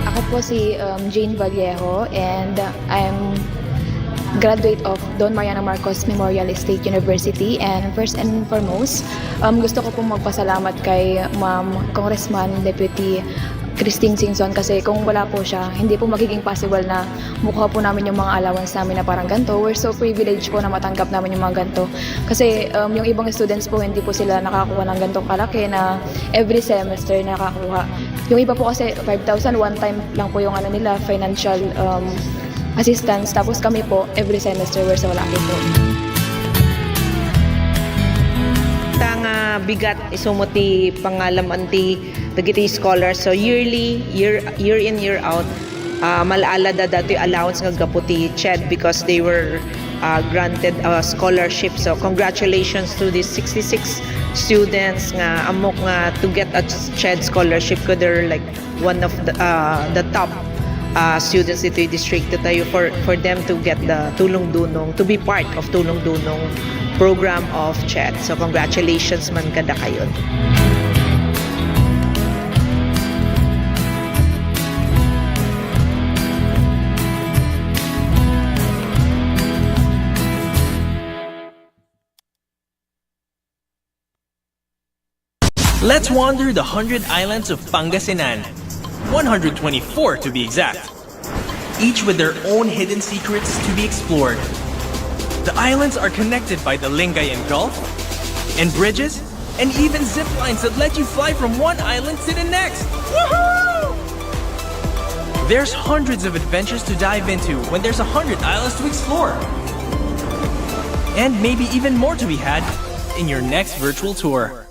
Ako po si, um, Jane Vallejo, and I'm graduate of Don Mariano Marcos Memorial State University. And first and foremost, um, gusto ko pong magpasalamat kay Ma'am Congressman Deputy Christine Singson, kasi kung wala po siya, hindi po magiging possible na makuha po namin yung mga allowance namin na parang ganito. We're so privileged po na matanggap namin yung mga ganito. Kasi, um, yung ibang students po, hindi po sila nakakuha ng ganitong kalaki na every semester nakakuha. Yung iba po kasi, five thousand, one time lang po yung ano nila, financial, um, assistance. Tapos kami po, every semester, we're so lucky po. Ta nga bigat, isu met ti pangalaman ti dagiti scholars. So, yearly, year, year in, year out, ah, mal-alada datoy allowance nga gapu ti CHED because they were, ah, granted a scholarship. So, congratulations to these sixty-six students nga ammok nga to get a CHED scholarship, 'cause they're, like, one of the, ah, the top, ah, students ditoy distrito tayo for, for them to get the Tulong Dunong, to be part of Tulong Dunong program of CHED. So, congratulations man kadakayon. Let's wander the hundred islands of Pangasinan, one hundred twenty-four to be exact, each with their own hidden secrets to be explored. The islands are connected by the Lingayen Gulf and bridges and even zip lines that let you fly from one island to the next. Woohoo! There's hundreds of adventures to dive into when there's a hundred islands to explore. And maybe even more to be had in your next virtual tour.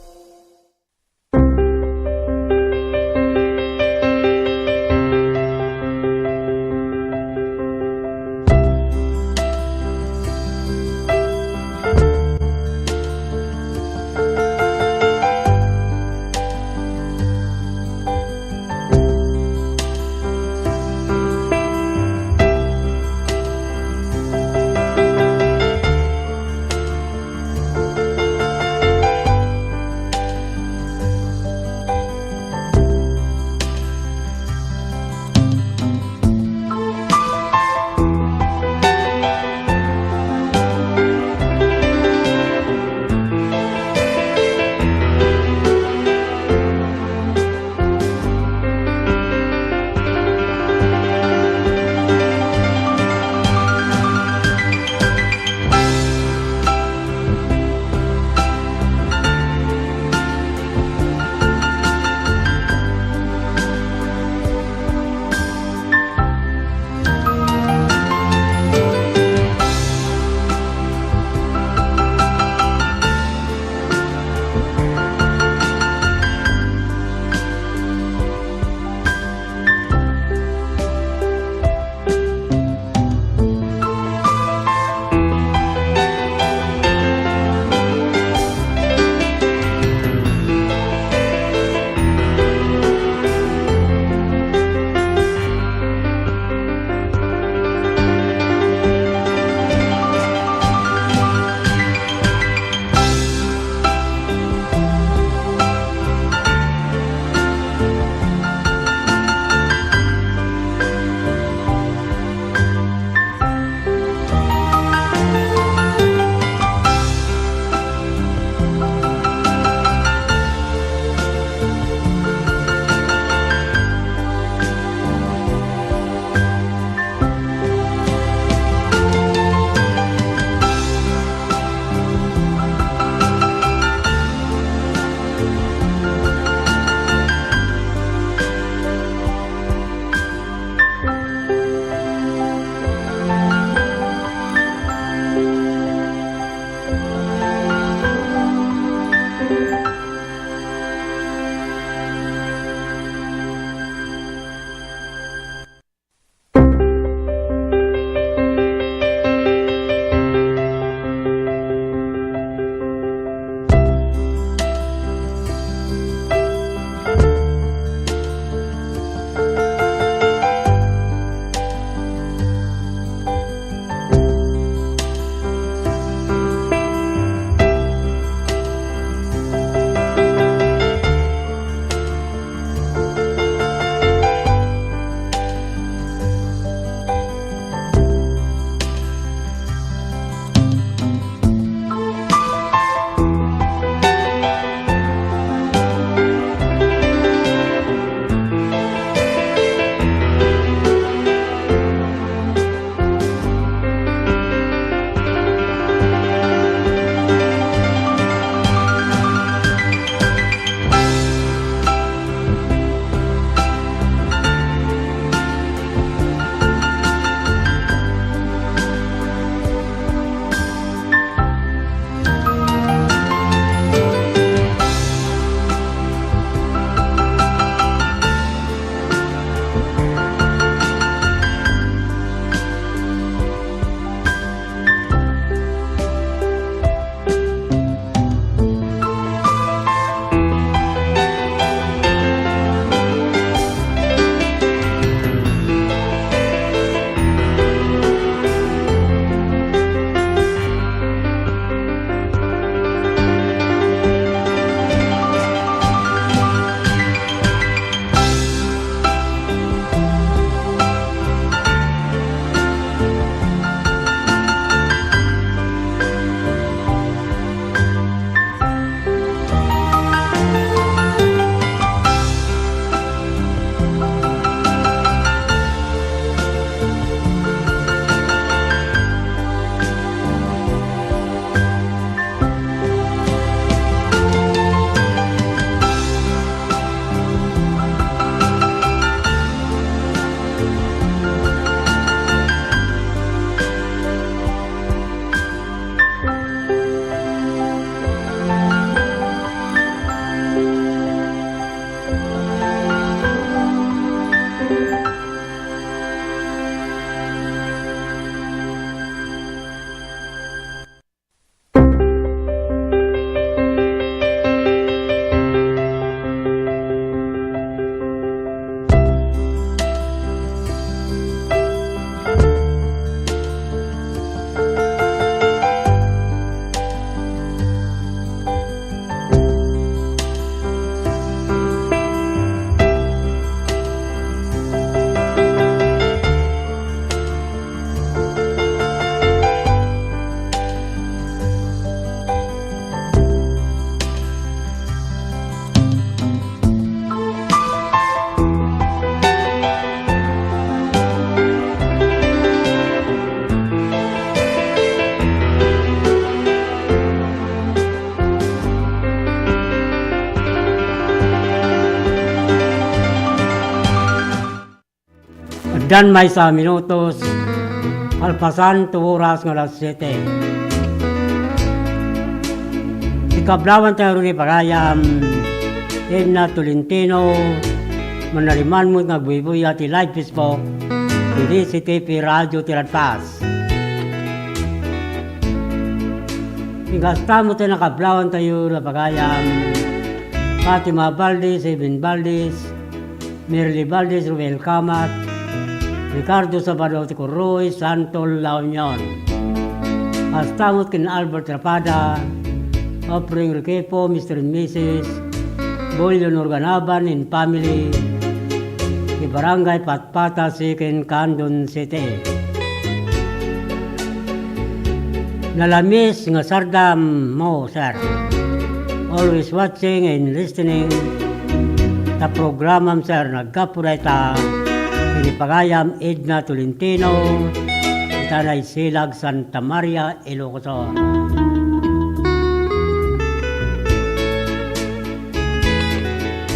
Dan maysa minutos, kalpasan ti oras nga alas siete. Ikablawanta ngarud ni pagayam Edna Tolentino, manariman met nga agbuybuya ti live Facebook, iti C T P Radio ti Radpas. Kasta met ti nakablawantayo nga pagayam, Fatima Valdez, Eben Valdez, Merly Valdez, Ruel Camat, Ricardo Sabado ti Curroy, Santo La Union. Kasta met ken Albert Rapada, Offering Requepo, Mister and Missus Bolio Norganaban and family, ti Barangay Patpata, Siquem, Candon City. Nalamis nga sardam mo, sir. Always watching and listening ta programam, sir. Naggapu dayta, iti pagayam Edna Tolentino, ita Naysilag, Santa Maria, Ilocos Sur.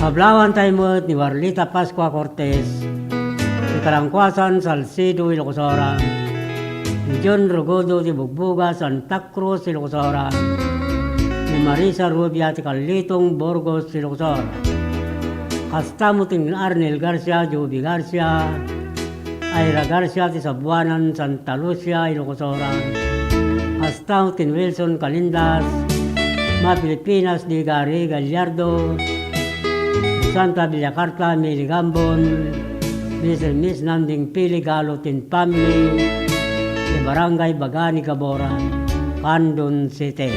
Kablawantay met ni Warlita Pascua Cortez, ti Kalangkuasan, Salcedo, Ilocos Sur, ni John Rogodo ti Bugbuga, Santa Cruz, Ilocos Sur, ni Marisa Rubia ti Kalitong, Burgos, Ilocos Sur. Kasta met ni Arnel Garcia, Joby Garcia, Ira Garcia ti Sabuanan, Santa Lucia, Ilocos Sur. Kasta met ken Wilson Calindas, Ma Filipinas, Digari Gallardo, Santa Villacarta, Mili Gambon, Mister Miss Nanding Pili Galo tin family, ti Barangay Bagani Gabor, Candon City.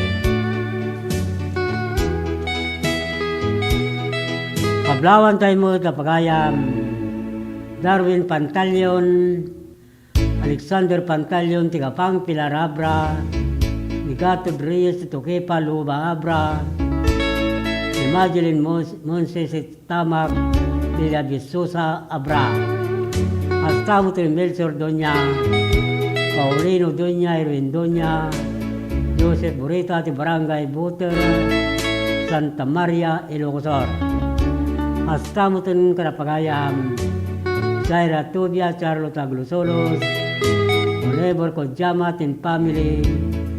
Kablawantay met a pagayam, Darwin Pantaleon, Alexander Pantaleon ti Gapang, Pilar Abra, ni Gatod Reyes ti Tukipa, Luba Abra, ni Madeline Mons-, Monses ti Tamak, Villa Vistosa, Abra. Kasta met ni Melchor Doña, Paulino Doña, Erwin Doña, Joseph Burita ti Barangay Buter, Santa Maria, Ilocos Sur. Kasta met ken a pagayam, Jaira Tubia, Charlotte Aglusolos, Oliver Kojama tin family,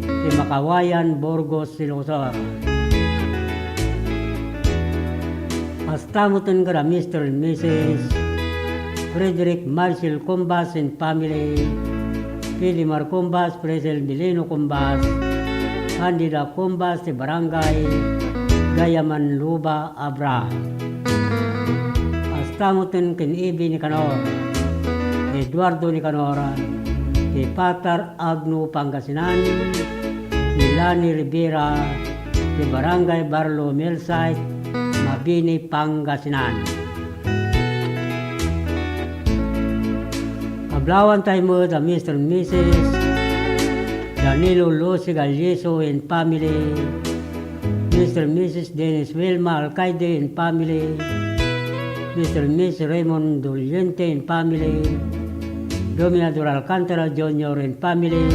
ti Makawayan, Burgos, Ilocos Sur. Kasta met ken a Mister and Missus Frederick Marshall Cumbas and family, Pilimar Cumbas, Fresel Milino Cumbas, Candida Cumbas ti Barangay Gayaman, Luba, Abra. Kasta met ken Ibi Nicanor, Eduardo Nicanor, ti Patar Agno, Pangasinan, ni Lani Rivera, ti Barangay Barlo Millsite, Mabini, Pangasinan. Kablawantay met a Mister and Missus Danilo Lucy Galliso and family, Mister and Missus Dennis Wilma Alcaide and family, Mister and Missus Raymond Doliente and family, Dominador Alcantara Junior and family,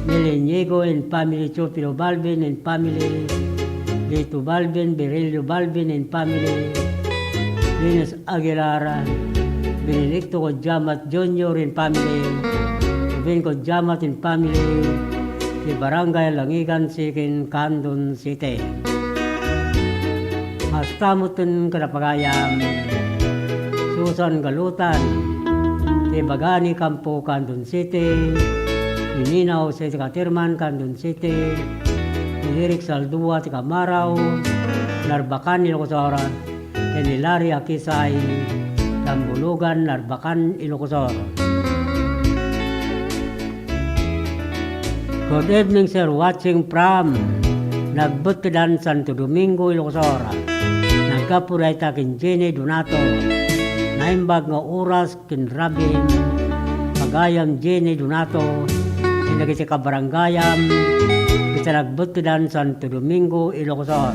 Mel Inigo and family, Chupilo Balbin and family, Lito Balbin, Virilio Balbin and family, Venus Aguilar, Benedicto Codiamat Junior and family, Ruben Codiamat and family, ti Barangay Langigan, Siquem, Candon City. Kasta met ken a pagayam, Susan Galutan, ti Bagani Campo, Candon City, ni Nina Jose ti Caterman, Candon City, ni Eric Saldua ti Camarao, Narbacan, Ilocos Sur, ken ni Larry Akisay, Tambulugan, Narbacan, Ilocos Sur. Good evening, sir. Watching from Nagbettedan, Santo Domingo, Ilocos Sur. Naggapu dayta ken Jenny Donato. Naimbag nga oras ken rabii, pagayam Jenny Donato, ken dagiti kabarangayam, iti Nagbettedan, Santo Domingo, Ilocos Sur.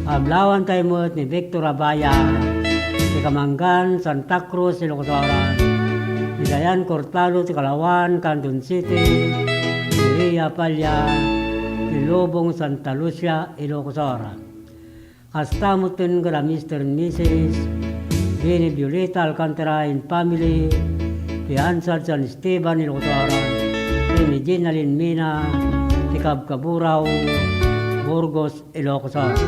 Kablawantay met ni Victor Abaya, ti Kamangan, Santa Cruz, Ilocos Sur, ni Dayan Cortado, ti Kalawan, Candon City, ni Ria Palla, ti Lubong, Santa Lucia, Ilocos Sur. Kasta met ken a Mister and Missus Ken ni Violeta Alcantara and family, ti Ansad San Esteban, Ilocos Aran, ken ni Jean Alin Mina, ti Kabkaburao, Burgos, Ilocos Sur.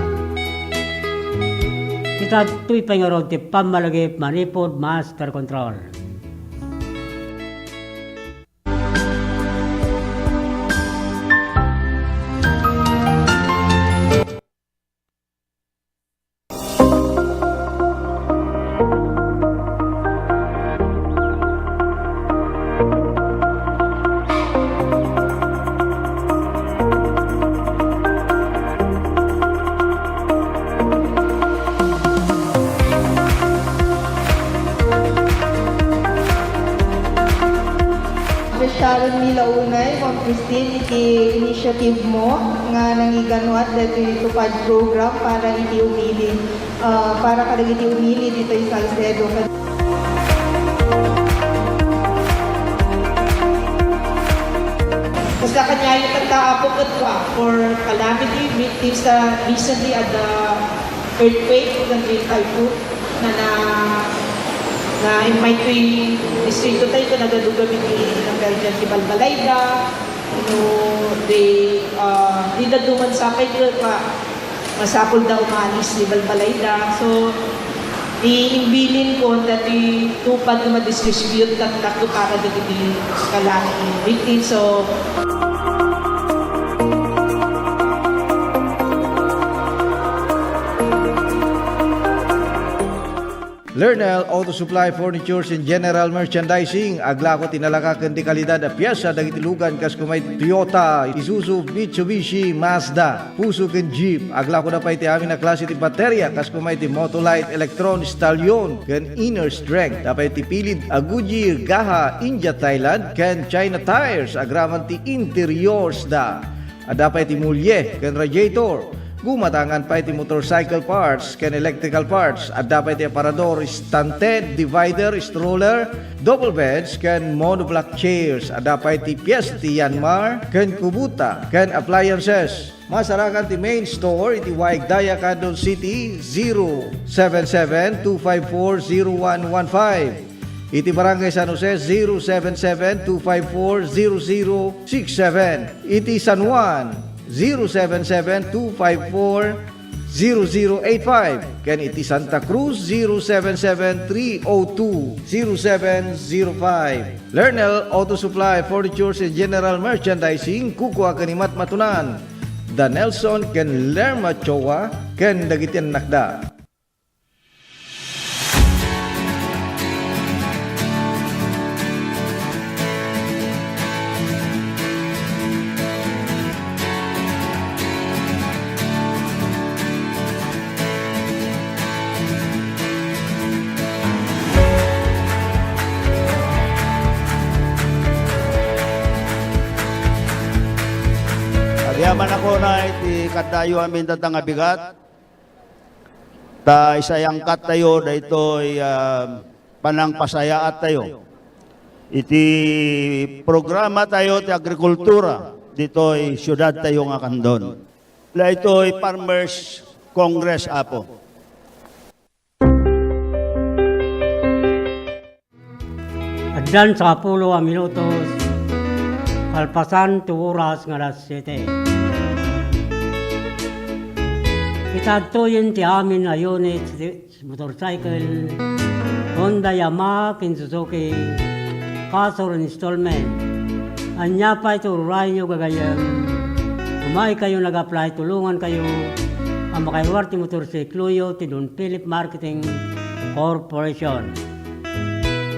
Ita daytoy pay ngarud ti pammalagip manipud master control. Sharon Mila Unay, Ma'am Christine, iti initiative mo nga nangiganuat daytoy tupad program para iti umili, ah, para kadagiti umili ditoy Salcedo. Kasla kaniayo tatta, Apo, ket for calamity victims ta recently adda earthquake ken typhoon na, na, na-invite toy distrito tayo, ken nagadugamin ti nagkargan ti balbalayda, no, they, ah, dida duman sapay ket pa-, masapulda umalis ti balbalayda. So, ti imbilin ko, dati tupad nga madistribute tatta para dagiti calamity victims. So, Lernel Auto Supply Furnitures and General Merchandising, aglako ti nalaka ken ti kalidad a piesa dagiti lugan kas kumay ti Toyota, Isuzu, Mitsubishi, Mazda, Fuso ken Jeep. Aglakoda pay ti amin a klase ti bateria kas kumay ti Motolite, Electron, Stallion, ken Inner Strength. Adda pay ti pilid a Goodyear, Gaha, India, Thailand, ken China tires agraman ti interiors da. Adda pay ti mulie ken radiator. Gumatangan pay ti motorcycle parts ken electrical parts. Adda pay ti aparador, stunted, divider, stroller, double beds, ken monoblock chairs. Adda pay ti pies ti Yanmar ken Kubota ken appliances. Masarakan ti main store iti Waig Daya, Candon City, zero seven seven two five four zero one one five. Iti Barangay San Jose, zero seven seven two five four zero zero six seven. Iti San Juan, zero seven seven two five four zero zero eight five. Ken iti Santa Cruz, zero seven seven three oh two zero seven zero five. Lernel Auto Supply, Furnitures and General Merchandising, kukua ken ni Matmatunan. Da Nelson ken Lerma Choa ken dagiti annakda. Agyamanak unay ti kaddayo amin dayta nga bigat, ta isayangkattayo daytoy, ah, panangpasayaattayo iti programatayo ti agrikultura ditoy siudadtayo nga Candon. Daytoy Farmers Congress, Apo. Addan sangapulo a minutos kalpasan ti oras nga alas siete. Ita adtoyen ti amin a unit, motorcycle, Honda, Yamaha, ken Suzuki, cash or installment. Ania pay ti ururayenyo, gagayyem? Umaykayo nag-apply, tulongankayo a makairuar ti motorsikloyo ti Don Philip Marketing Corporation.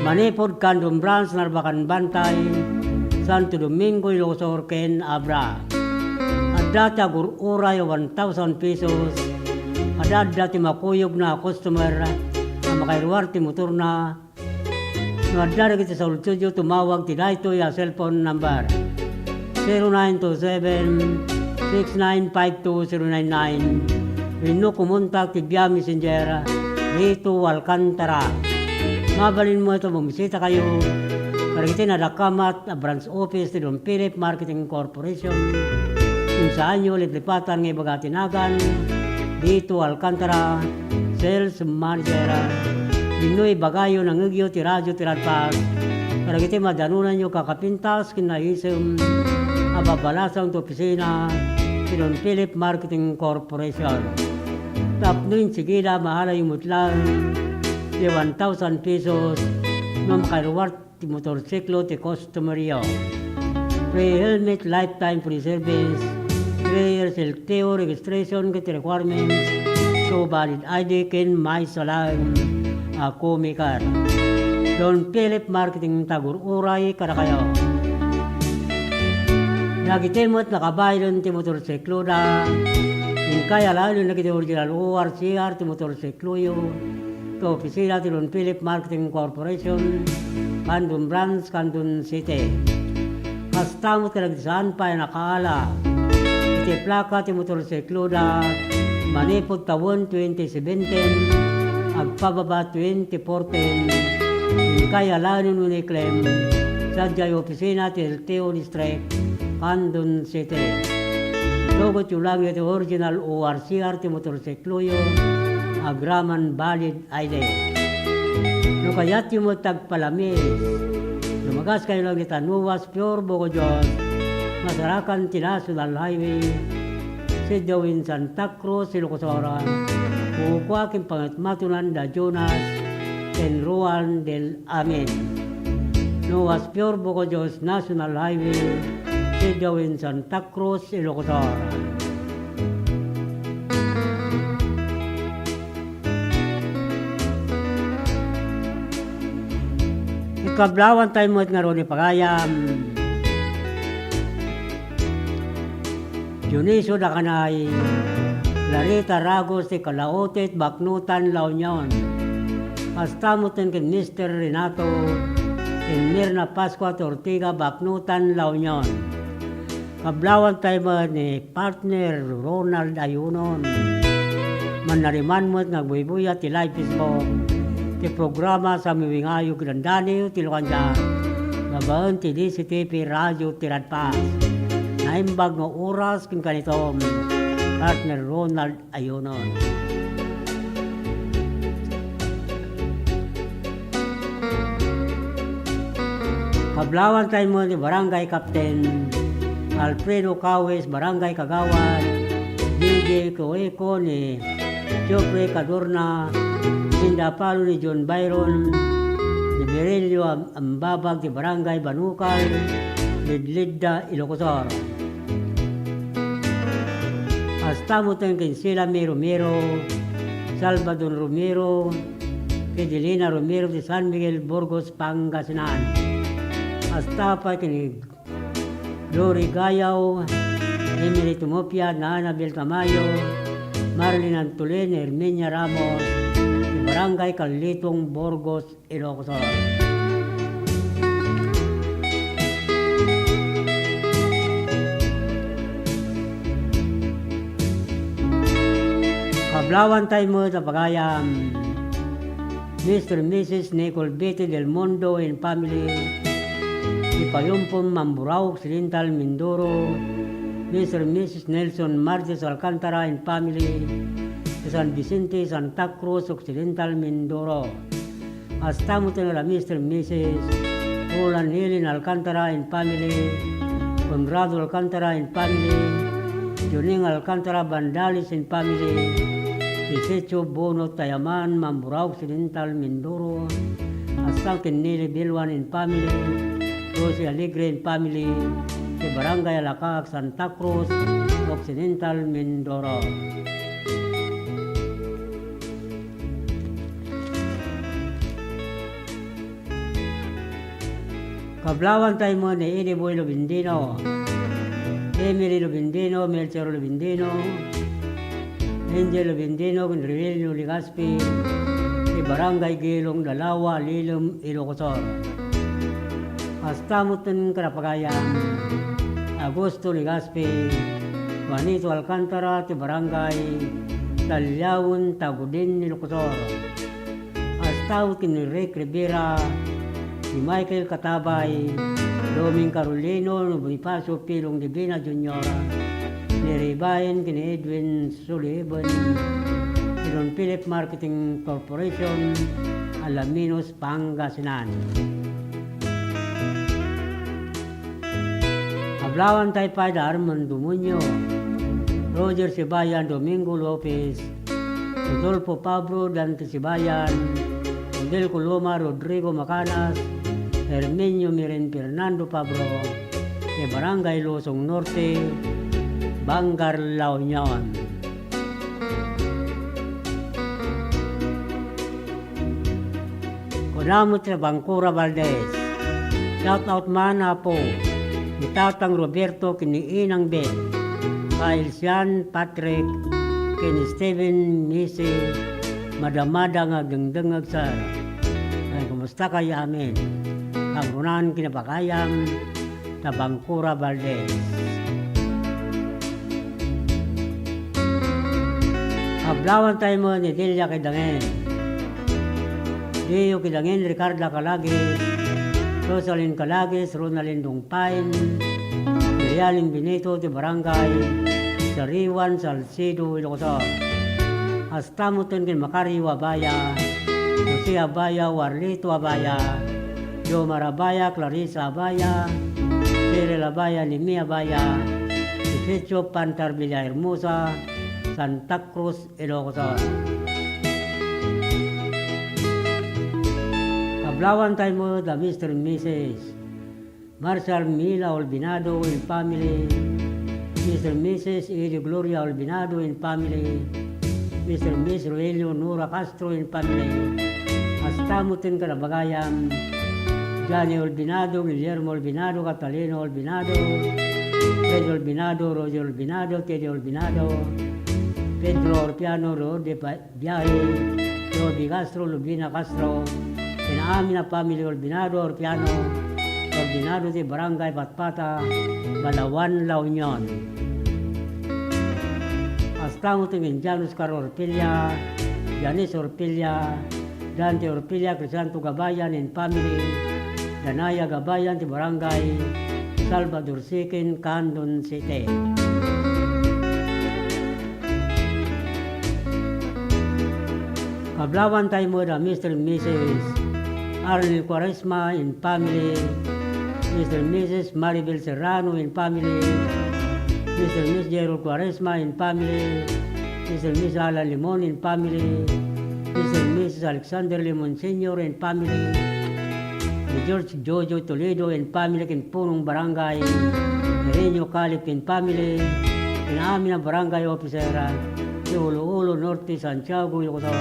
Manipud Candon Branch, Narbacan Bantay, Santo Domingo, Ilocos Sur, ken Abra. Adda ti agur-uray a one thousand pesos. Adda-adda ti makuyogna a customer a makairuar ti motorna. No adda dagiti saulsodyo, tumawag ti daytoy a cellphone number, zero nine two seven, six nine five two zero nine nine, wenno kumontak ti via messenger, Rito Alcantara. Mabalinmo ita, bumisitakayo kadagiti nadakamat a branch office ti Don Philip Marketing Corporation. Insaanyo liplipatan nga ibaga ti nagan, Rito Alcantara, Sales Manager. Wenno ibagayo, nangngegyo ti radio ti Radpas kadagiti madanonanyo kakapintas ken naisem a babbalasang ti opisina ti Don Philip Marketing Corporation. Tapno insigida, maalayo met laeng ti one thousand pesos no makaruar ti motorsiklo ti customeryo. Free helmet, lifetime free service, three years L T O registration ket requirements, two valid I D ken maysa laeng a co-maker. Don Philip Marketing, tagur-uray kadakayo. Dagiti met nakabaylen ti motorsikloda, inkay alaenen dagiti original O R C R ti motorsikloyo, ti opisina ti Don Philip Marketing Corporation, Candon Branch, Candon City. Kasta met kadagiti saan pay a nakaala iti plaka ti motorsikloda manipud tawen twenty seventeen agpababa twenty fourteen, inkay alaenen wenno i-claim sadiay opisina ti L T O District, Candon City. Itugotyo laeng iti original O R C R ti motorsikloyo agraman valid I D. No kayatyo met ti agpalamis, lumagaskayo laeng ita Noah's Pure Bocojos, masarakan ti National Highway, siddawen Santa Cruz, Ilocos Sur, kukua ken pangatmatonan da Jonas ken Ruan del Amin. Noah's Pure Bocojos, National Highway, siddawen Santa Cruz, Ilocos Sur. Ikablawantay met ngarud ni pagayam, Dionisio Dacanay, Larita Ragos ti Kalaotit, Baknotan, La Union. Kasta met ken Mister Renato ken Mirna Pascua ti Ortega, Baknotan, La Union. Kablawantay met ni partner Ronald Ayunon. Mannariman met nga agbuybuya ti live Facebook ti programa Samiwingayo ken Dandaniw ti Lukandia babaen ti D C T P Radio ti Radpas. Naimbag nga oras ken kanitom, partner Ronald Ayunon. Kablawantay met ni Barangay Captain Alfredo Cawes, Barangay Kagawad Gigi Cueco, ni Geoffrey Cadorna, Linda Palo, ni John Byron, ni Virilio Am-, Ambabag ti Barangay Banukal, Lidlidda, Ilocos Sur. Kasta met ken Silami Romero, Salvador Romero, Fidelina Romero ti San Miguel, Burgos, Pangasinan. Kasta pay ken Glory Gayaw, Emily Tumopia, Nana Bel Tamayo, Marilyn Antolin, Herminia Ramos, ti Barangay Carlitong, Burgos, Ilocos Sur. Kablawantay met a pagayam, Mister Missus Nicole Betty Del Mundo and family, ti Payumpum, Mamburao Occidental, Mindoro, Mister Missus Nelson Martes Alcantara and family, ti San Vicente, Santa Cruz Occidental, Mindoro. Kasta met ni Mister Missus Roland Helen Alcantara and family, Conrado Alcantara and family, Juning Alcantara Bandales and family, Isecho Bono Tayaman, Mamburao Occidental, Mindoro, kasta ken Nelly Bilwan and family, Rosie Alegre and family, ti Barangay Alakak, Santa Cruz Occidental, Mindoro. Kablawantay met ni Iniboy Lubindino, Emily Lubindino, Melchor Lubindino, Angel Lubindino, ken Rilino Legaspi, ti Barangay Gilong, Dalawa, Lilem, Ilocos Sur. Kasta met ken a pagayam, Augusto Legaspi, Juanito Alcantara, ti Barangay Taliaon, Tagudin, Ilocos Sur. Kasta met ken ni Rick Rivera, ni Michael Katabay, Doming Carolino, ni Bonifacio Pilong Divina Junior, ni Ribayan ken ni Edwin Sullivan, ni Philip Marketing Corporation, Alaminos, Pangasinan. Ablawan tayo pay da Armando Muñoz, Roger Sibayan, Domingo Lopez, Rodolfo Pabro, Dante Sibayan, Rodel Coloma, Rodrigo Macanas, Herminio Mirin, Fernando Pabro, ti Barangay Luzon Norte, Bangar, La Union. Kuna met ni Bangkura Valdez, "Shout out man, Apo, ni Tatang Roberto ken ni Inang Beth, Pailsian Patrick, ken ni Steven Missy, madamada nga agdengdengngeg, sir. Ay, kumusta kayo amin? Kangrunan kinapagayam, ta Bangkura Valdez." Ablawan tayo met ni Delia Kidangen, Leo Kidangen, Ricarda Calagis, Rosalyn Calagis, Ronaldin Dungpain, Mirialing Benito ti Barangay Sariwan, Salcedo, Ilocos Sur. Kasta met ken Macario Abaya, Jose Abaya, Warlito Abaya, Jomar Abaya, Clarissa Abaya, Cyril Abaya, Nemi Abaya, Ezequiel Pantar, Villahermosa, Santa Cruz, Ilocos Sur. Ablawan tayo met da Mister and Missus Marshall Mila Olbinado and family, Mister and Missus Eddie Gloria Olbinado and family, Mister and Missus Roelio Nora Castro and family. Kasta met ken kada bagayam, Johnny Olbinado, Guillermo Olbinado, Catalino Olbinado, Fred Olbinado, Roger Olbinado, Teddy Olbinado, Pedro Orpiano, Rode Pa-, Biahe, Rodi Castro, Lubina Castro, ken amin a family Olbinado, Orpiano, Ordinado ti Barangay Patpata, Balawan, La Union. Kasta met ken Indian Oscar Orpilla, Janice Orpilla, Dante Orpilla, Crisanto Gabayan and family, Danaya Gabayan ti Barangay Salvador Siquin, Candon City. Ablawan tayo met da Mister and Missus Arnel Cuaresma and family, Mister and Missus Maribel Serrano and family, Mister and Missus Gerald Cuaresma and family, Mister and Missus Alan Limon and family, Mister and Missus Alexander Limon Senior and family, ni George Jojo Toledo and family ken punong barangay, Renyo Calip and family, ken amin a barangay officer, ti Olo-Olo Norte, Santiago, Ilocos Sur.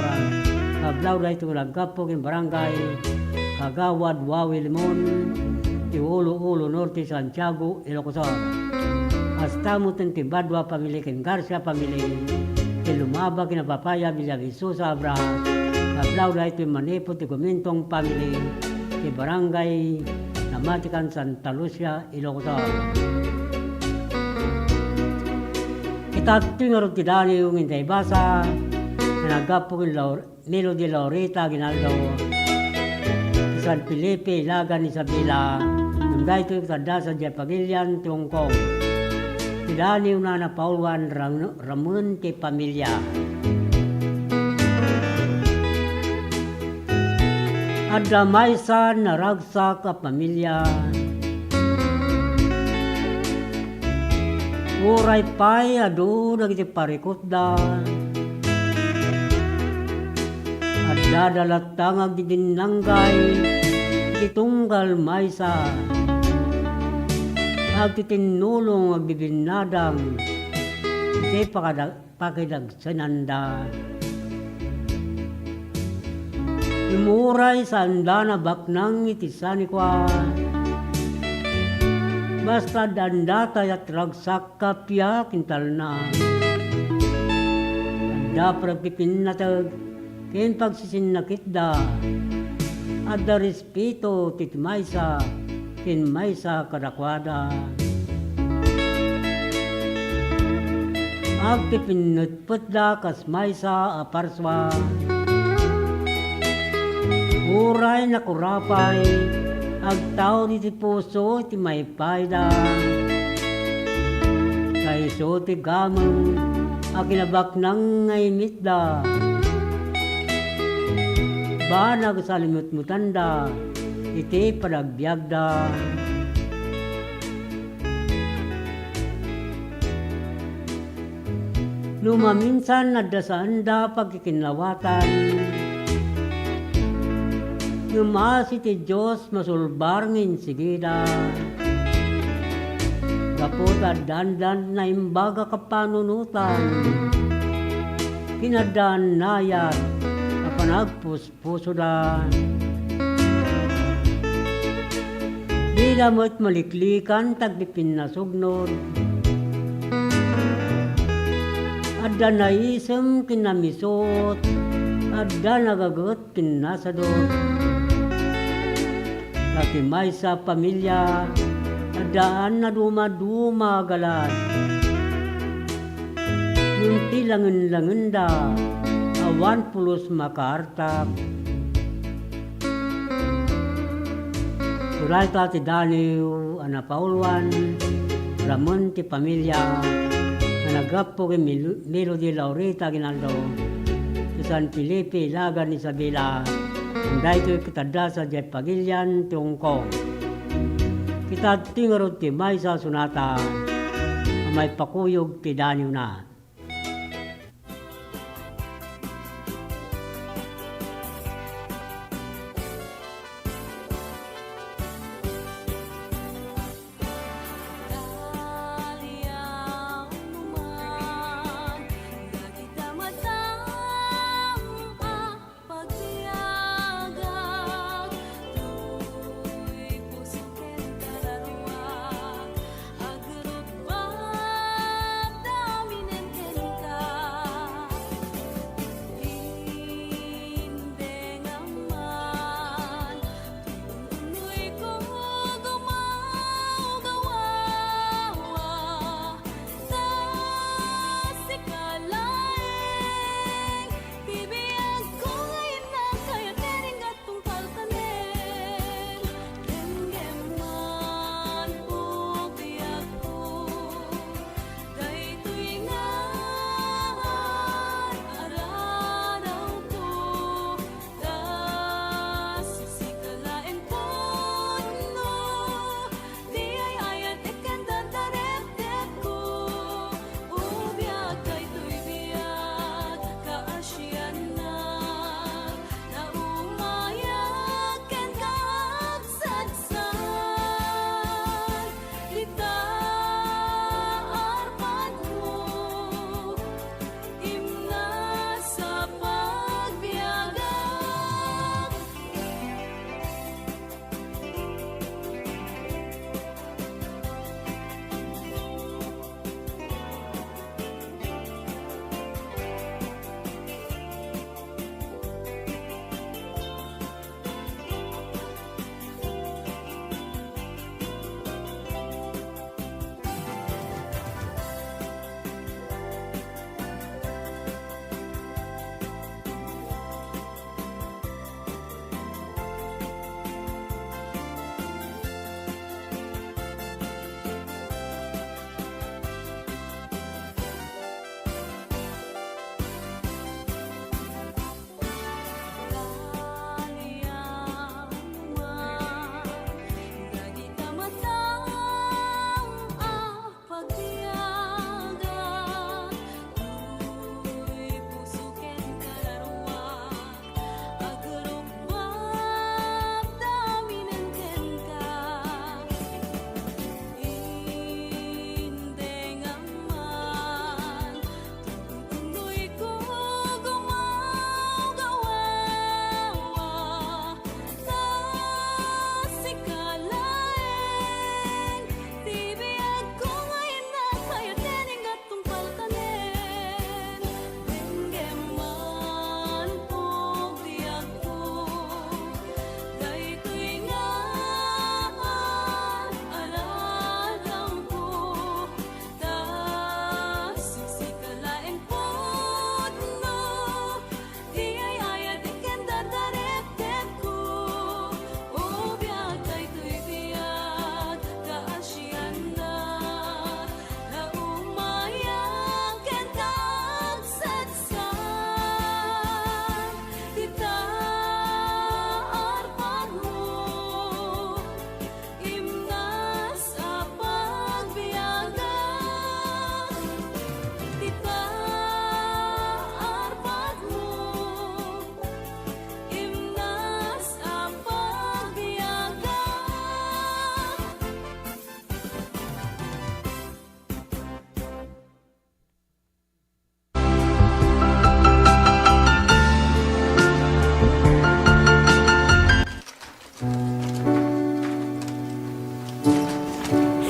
Ablaw daytoy nga naggapu ken barangay Kagawad Wawi Limon, ti Olo-Olo Norte, Santiago, Ilocos Sur. Kasta met ti Badua family ken Garcia family, ti Lumaba ken Apapaya, Villavisosa, Abra. Ablaw daytoy manipud ti Gumintong family, ti Barangay Namatikan, Santa Lucia, Ilocos Sur. Ita daytoy ngarud ti daniw nga intay basa, nga naggapu ken Laur-, Melody Laurita Aguinaldo, ti San Felipe, Ilagan, Isabela, ngem daytoy ket adda sadiay pagilian ti Hong Kong. Ti daniwna a napauluan, ram-, ramen ti familia. Adda maysa a naragsak a familia. Uray pay adu dagiti parikutda, addada latta nga agdidinnanggay iti tunggal maysa. Agtitinnulong agbibinnadang iti pakada-, pakidagsenanda. Ngem uray saanda nabaknang iti sanikua, basta adda-andata a ragsak, kappia ken talna. Adda pagpipinnateg ken pagsisinnakitda. Adda respeto ti maysa ken maysa kadakuada. Agpipinnetpetda kas maysa a parsua. Uray nakurapay, agtaud iti puso ti maipayda. Ta isu ti gameng a kinabaknang nga imitda. Banag sa limetmetanda iti panagbiagda. No maminsan adda saanda pagkikinnawatan, ngem asi ti Dios masulbar nga insigida. Gapu ta addandan naimbag a kapanunotan, ken addan nayat a panagpus- pusoda. Dida met maliklikan ti agpipinnasugnod. Adda naisem ken namisut, adda nagaget ken nasadut. Ta ti maysa a pamilia, addaan a dumaduma a galad. Ngem ti langenlangenda, awan pulos makaartak. Uray ta ti daniw a napauluan, ramen ti pamilia, nga naggapu ken Mil-, Melody Laurita Aguinaldo, ti San Felipe, Ilagan, Isabela, ngem daytoy ket adda sadiay pagilian ti Hong Kong. Ket adtoy ngarud ti maysa a sonata a maipakuyog ti daniwna. Pagbiagak, toy puso ken kararua, agruppat daminen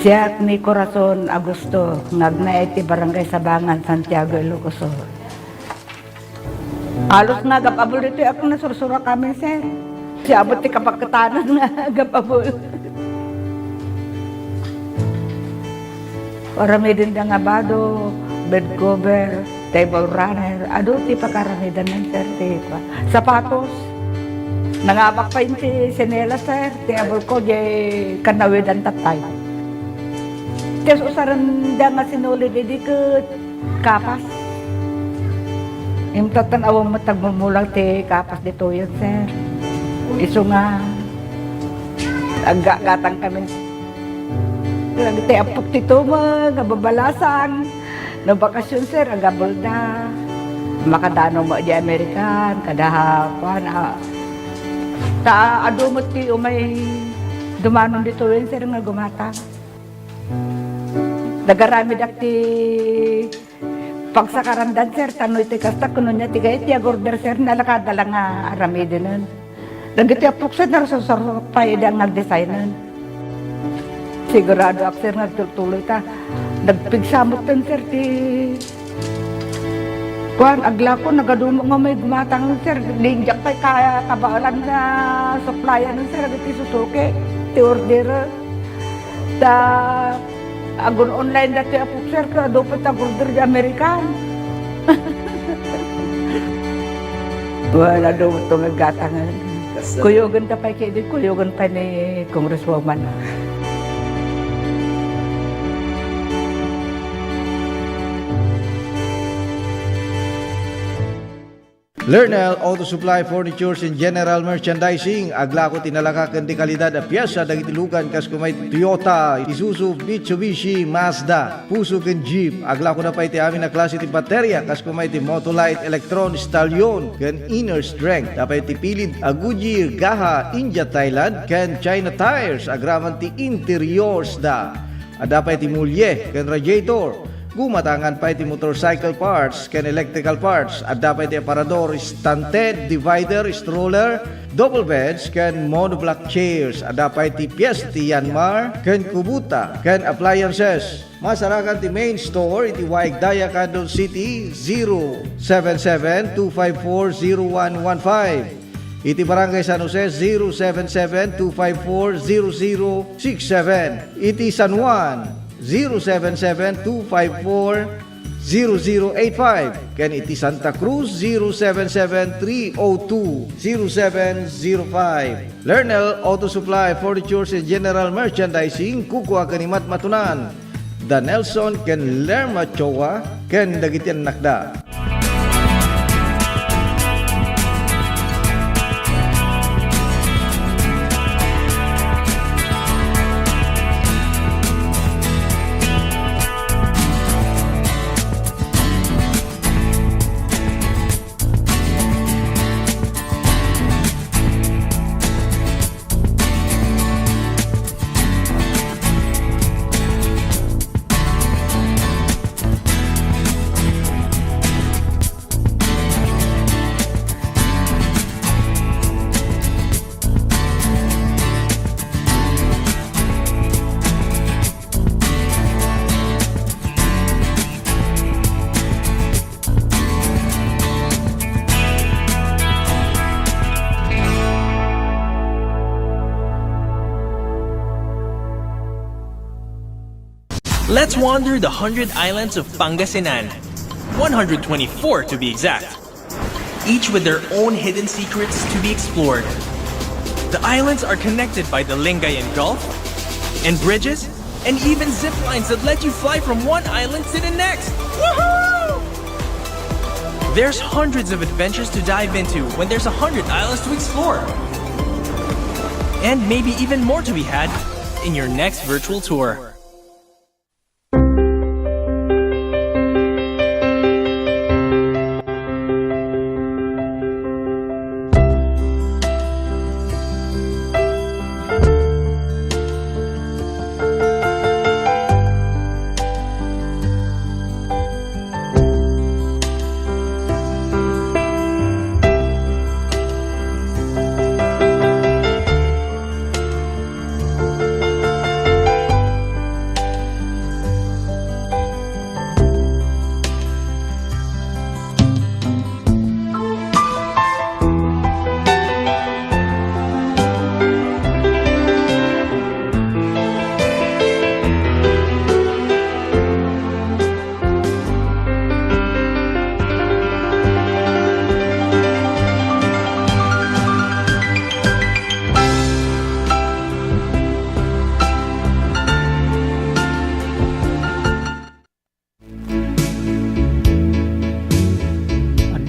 Siak ni Corazon Augusto, nga agnaed ti Barangay Sabangan, Santiago, Ilocos Sur. Halos nga agab-abul ditoy a nasursurak amin, sir. Siya abot ti kapakkatanan nga agab-abul. Aramidenda nga bado, bed cover, table runner, adu ti pakaaramidanna, sir, ti kua-, sapatos. Nangabak pay ti sinelas, sir, ti abulko, diay kanawidan tattay. Ti usarenda nga sinulid idi ket kapas. Imtatan awan met agmumulang ti kapas ditoyen, sir. Isu nga aggatang kami. Lagi ti apok ti tumeng nga babalasang. No bakasyon, sir, agabulda. Makadano mo di American, kada kuan, ah. Ta adu met ti umay dumanon ditoyen, sir, nga gumatang. Nagaramidak ti pagsakarandan, sir, tano iti kasta, kuno niya, ti gayet ti agorder, sir, nalakada la nga aramidenen. Dagiti apok, sir, narsursurak pay idi nga agdesignen. Siguradoak, sir, nga agtultuloy ta. Nagpigsa metten, sir, ti kuan, aglako, nagadumo nga may gumatang, sir. Linjak pay ka-, kabaelan nga supplyan, sir, dagiti Suzuki, ti order. Ta agun-online dati a pupser, ket adu pay ta order di American. Wala, adu to nga gatangen. Kuyogen ta pay kidi, kuyogen pay ni Congresswoman. Lernel Auto Supply Furnitures and General Merchandising, aglako ti nalaka ken ti kalidad a piesa dagiti lugan kas kumay ti Toyota, Isuzu, Mitsubishi, Mazda, Fuso ken Jeep. Aglako na pay ti amin a klase ti bateria kas kumay ti Motolite, Electron, Stallion, ken Inner Strength. Apay ti pilid a Goodyear, Gaha, India, Thailand, ken China tires, agraman ti interiors da. Adda pay ti mulye ken radiator. Gumatangan pay ti motorcycle parts ken electrical parts. Adda pay ti aparador, stand, divider, stroller, double beds, ken monoblock chairs. Adda pay ti pies ti Yanmar ken Kubota ken appliances. Masarakan ti main store iti Waig Daya, Candon City, zero seven seven two five four zero one one five. Iti Barangay San Jose, zero seven seven two five four zero zero six seven. Iti San Juan, zero seven seven two five four zero zero eight five. Ken iti Santa Cruz, zero seven seven three oh two zero seven zero five. Lernel Auto Supply, Furnitures and General Merchandising, kukua ken ni Matmatunan. Da Nelson ken Lerma Choa ken dagiti annakda. Let's wander the hundred islands of Pangasinan, one hundred twenty-four to be exact, each with their own hidden secrets to be explored. The islands are connected by the Lingayen Gulf and bridges and even zip lines that let you fly from one island to the next. Woohoo! There's hundreds of adventures to dive into when there's a hundred islands to explore. And maybe even more to be had in your next virtual tour.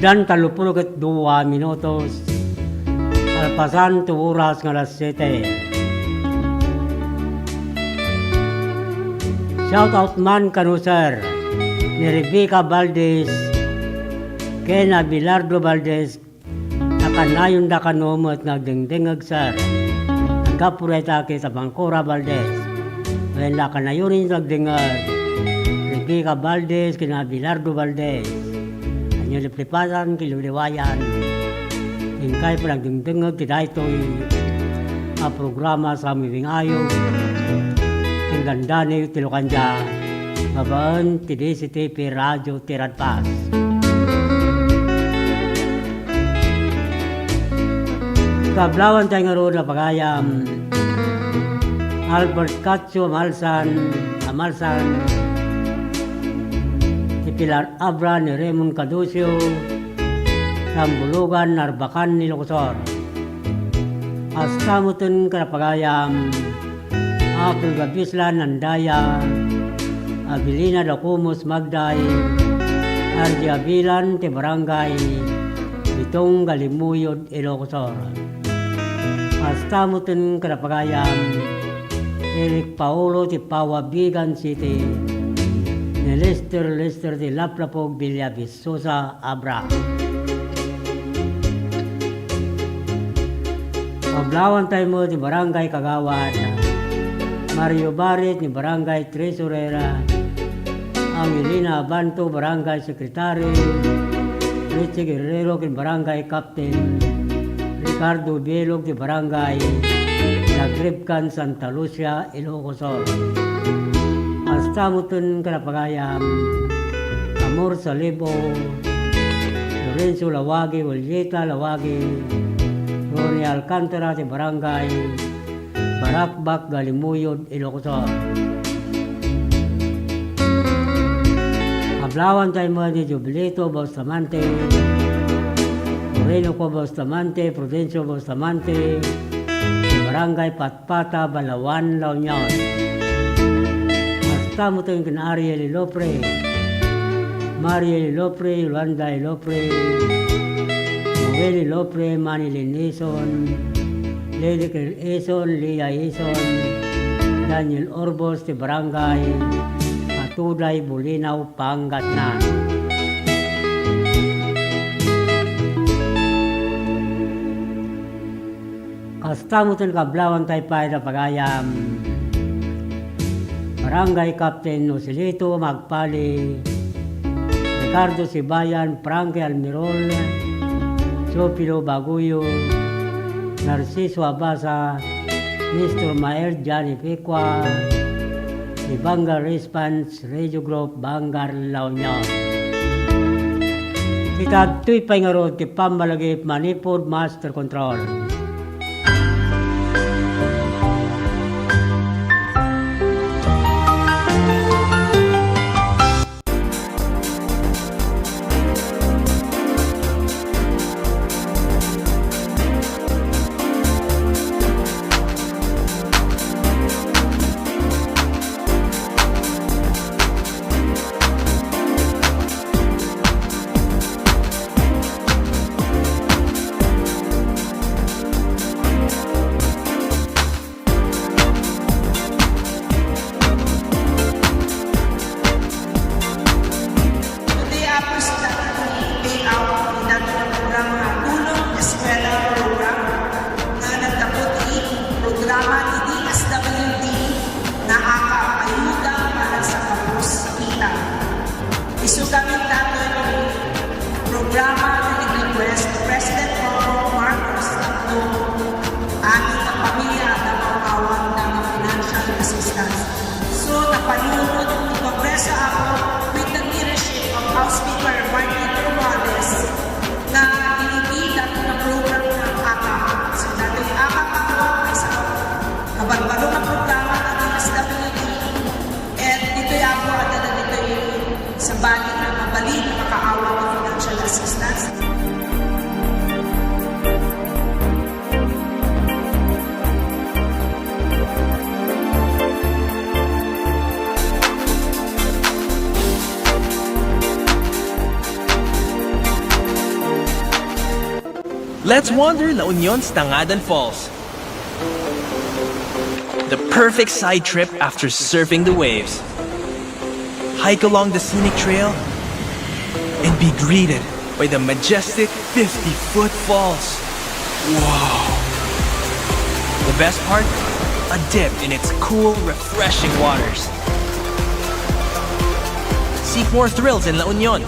Ditan tallopulo ket dua minutos, kalpasan ti oras nga alas siete. Shout out man kano, sir, ni Rebecca Valdez ken Abelardo Valdez, a kanayonda kano met nga agdengdengngeg, sir. Naggapu dayta ket Abangcora Valdez. Wen la kanayon nga agdengngeg, Rebecca Valdez ken Abelardo Valdez. Ania liplipasan ken liwliwayan. Inkay panagdengdengngeg ti daytoy a programa sa Mibing Ayo ken Dandani ti Locandia, babaen ti D C T P Radio Tiradpas. Kablawan tayo ngarud a pagayam, Albert Cat- Ignacio Amalsan, Amalsan, ti Pilar Abra ni Raymond Caducio, Tambulugan, Narbacan, Ilocos Sur. Kasta metten kada pagayam, Apil Gabislan, Andaya, Abilina Dacumus, Magday, Ardi Abilan, ti Barangay Bitong, Galimuyod, Ilocos Sur. Kasta metten kada pagayam, Eric Paolo ti Paua, Vigan City, ni Lester, Lester ti Laplapog, Villa Visosa, Abra. Kablawan tayo met ti Barangay Kagawad, Mario Barit ni Barangay Treasurer, Angelina Abanto, Barangay Secretary, Richie Guerrero ken Barangay Captain, Ricardo Bielog ti Barangay Lagribcan, Santa Lucia, Ilocos Sur. Kasta metten kada pagayam, Amor Salibo, Lorenzo Lawagi, Julieta Lawagi, Ronnie Alcantara ti Barangay Baracbac, Galimuyod, Ilocos Sur. Kablawan tayo met ni Jubilito Bustamante, Orinoco Bustamante, Prudencio Bustamante, Barangay Patpata, Balaoan, La Union. Kasta metten ken Ariel Ilopre, Mariel Ilopre, Yolanda Ilopre, Noel Ilopre, Manilyn Ison, Lady Claire Ison, Leah Ison, Daniel Orbos ti Barangay Atuday, Bolinao, Pangasinan. Kasta metten kablawan tayo pay da pagayam, Barangay Captain Joselito Magpali, Ricardo Sibayan, Frankie Almirol, Teofilo Baguyo, Narciso Abasa, Mister Mael, Johnny Pecua, Ibanga Response, Radio Group Vanguard La Union. Ket adtoy pay ngarud ti pammalagip manipud Master Control. Let's wander La Union's Tangadan Falls. The perfect side trip after surfing the waves. Hike along the scenic trail and be greeted by the majestic fifty-foot falls. Wow! The best part? A dip in its cool, refreshing waters. Seek more thrills in La Union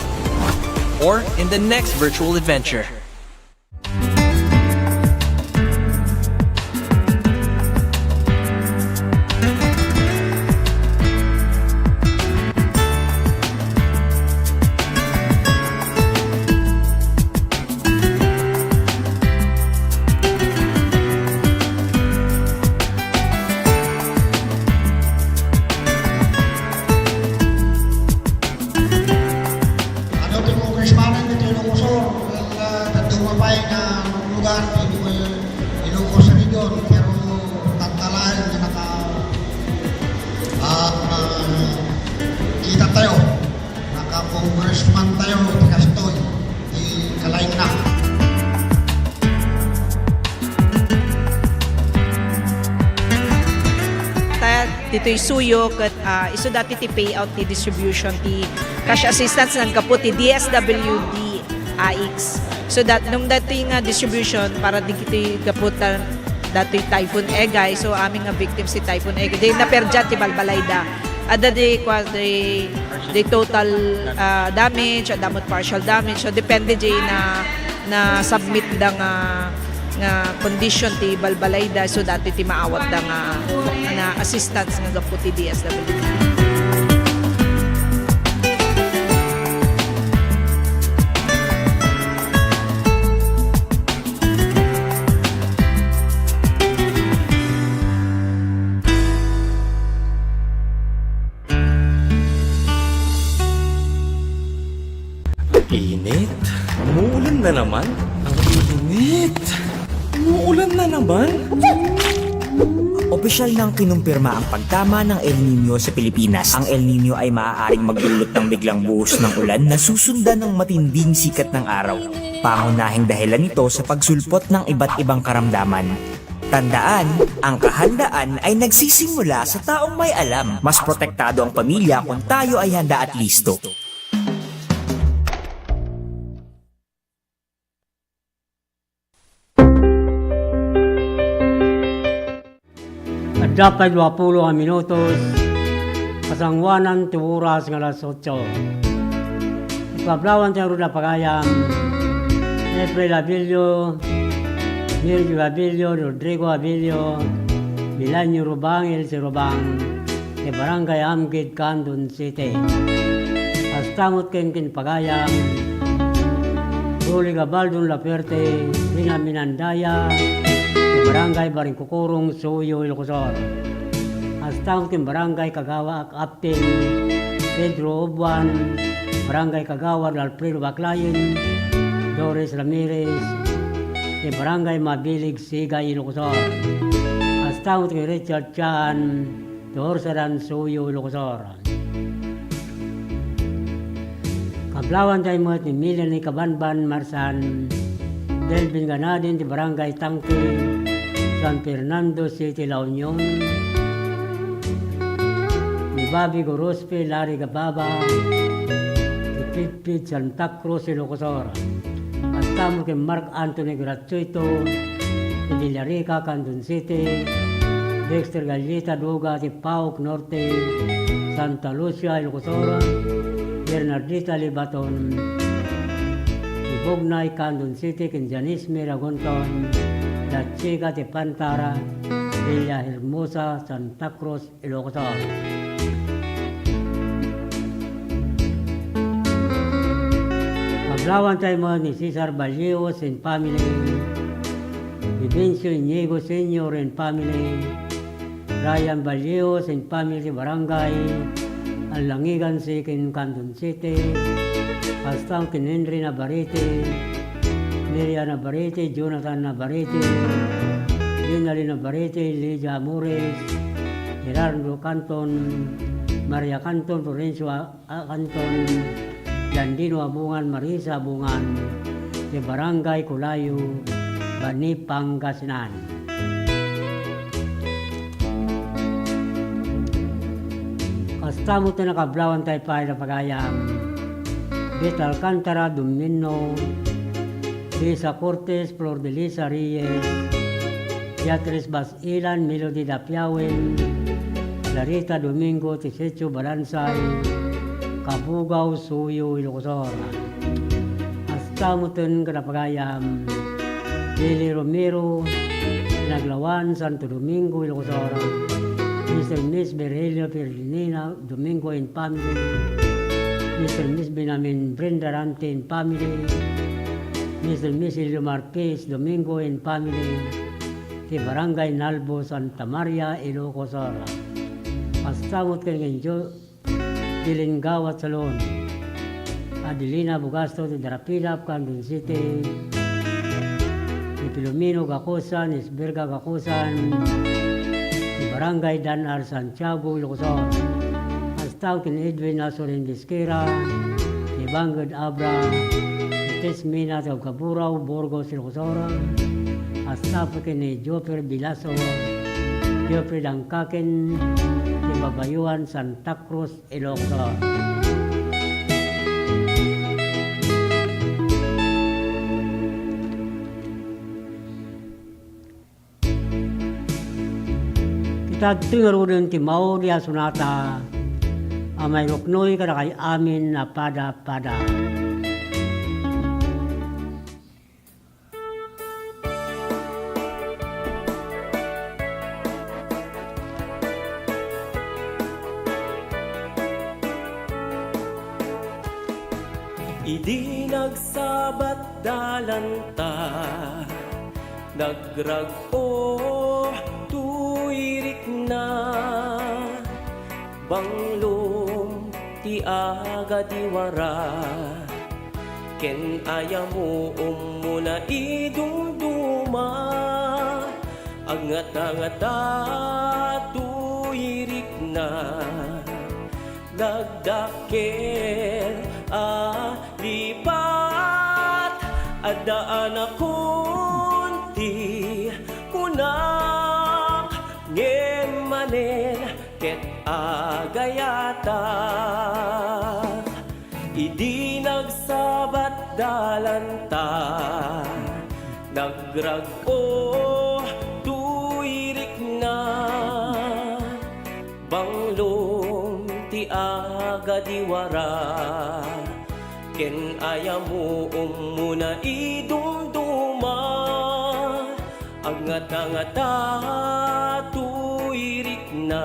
or in the next virtual adventure. Adu ti congressman ditoy Ilocos Sur, ken, ah, dadduma pay nga lugar ti Ilocos Region, pero tattalaen nga naka-, ah, ah, kita tayo, naka-congressman tayo, ti kastoy, ti kalaingna. Ta-, ditoy Suyo ket, ah, isu dati ti payout ti distribution ti cash assistance naggapu ti D S W D A I C. So that, nung dati nga distribution para digiti gapu ta datoy Typhoon Egay, so amin nga victims ti Typhoon Egay. Di naperdian ti balbalayda. Adda di, kwa, di, di total, ah, damage, adda met partial damage. So depende di na, na submit da nga nga condition ti balbalayda, so dati ti maawatda nga, nga assistance nga gapu ti D S W D. Init. Umuulan na naman. Ang init. Umuulan na naman. Opisyal nang kinumpirma ang pagtama ng El Niño sa Pilipinas. Ang El Niño ay maaaring magdulot ng biglang buhos ng ulan na susundan ng matinding sikat ng araw. Pangunahing dahilan nito sa pagsulpot ng iba't ibang karamdaman. Tandaan, ang kahandaan ay nagsisimula sa taong may alam. Mas protektado ang pamilya kung tayo ay handa at listo. Adda pay duapulo a minutos, kasangoanan ti oras nga alas otso. Iti kablaawan ti ngarud a pagayam, April Abilio, Virgil Abilio, Rodrigo Abilio, Milanio Rubang, Elsie Rubang, ti Barangay Amgid, Candon City. Kasta met ken ken pagayam, Ruli Gabaldon Lafuerte, Rina Minandaya, ti Barangay Baringkukurong, Suyo, Ilocos Sur. Kasta met ken Barangay Kagawad Apting, Pedro Obuan, Barangay Kagawad Alfredo Baclayen, Doris Ramirez, ti Barangay Mabilig, Sigay, Ilocos Sur. Kasta met ken Richard Chan, ti Horsadan, Suyo, Ilocos Sur. Kablaawan tayo met ni Melanie Kabanban Marsan, Delvin Ganadin ti Barangay Tangke, San Fernando City, La Union, ni Bobby Gorospe, Larry Gababa, ti Pidpid, Santa Cruz, Ilocos Sur. Kasta met ken Mark Anthony Gratuito, ti Villarica, Candon City, Dexter Gallita Duga, ti Paok Norte, Santa Lucia, Ilocos Sur, Bernardita Libaton, ti Bugnay, Candon City, ken Janice Miragonton, Dachiga, ti Pantara, Villahermosa, Santa Cruz, Ilocos Sur. Kablaawan tayo met ni Cesar Ballios and family, ni Vencio Inigo Senior and family, Ryan Ballios and family, Barangay Alangigan, Siquem, Candon City, kasta ken Henry Navarrete, Miriam Navarrete, Jonathan Navarrete, Jonalyn Navarrete, Lydia Amores, Gerardo Canton, Maria Canton, Florencio A-, A-, Canton, Landino Abungan, Marisa Abungan, ti Barangay Culayo, Bani, Pangasinan. Kasta met ti nakablawanta pay a pagayam, Beth Alcantara Domino, Lisa Cortez, Flor de Lisa Reyes, Beatriz Bas Ilan, Melody Dapiawen, Clarita Domingo, Tisetio Balansay, Cabugao, Suyo, Ilocos Sur. Kasta met ti nakablawanta pagayam, Billy Romero, Naglawan, Santo Domingo, Ilocos Sur. Mister Miss Virgilio Ferdinina Domingo and family. Mister Miss Benjamin Brenda Rante and family. Mister Miss Ilio Marquez Domingo and family. Ti Barangay Nalbo, Santa Maria, Ilocos Sur. Kasta met ken Enjo Dilinggaw at Salon. Adelina Bugasto ti Darapilap, Candon City. Ti Filomeno Gacosan, Isberga Gacosan. Ti Barangay Dan R. Santiago, Ilocos Sur. Kasta ken Edwin Asorin Bisquera. Ti Bangked Abra. Ti Tesmina ti Cabugao, Burgos, Ilocos Sur. Kasta ken ni Joffer Bilaso, Joffer Dangkaken, ti Babayuan, Santa Cruz, Ilocos Sur. Ita dagitoy ngaruden ti maudi a sonata a mairuknoy kadakay amin a pada-pada. Idi nagsabat dalanta, nagrag-o ti rikna, banglom ti agadiwara. Ken ayam-ayammo na idumduma, agngata-ngata ti rikna, nagdakkel a lipat, adda anakon ti kunak, ngem manen ket agayatak. Idi nagsabat dalanta, nagrag-o ti rikna, banglom ti agadiwara, ken ayam-ayammo na idumduma, agngata-ngata ti rikna,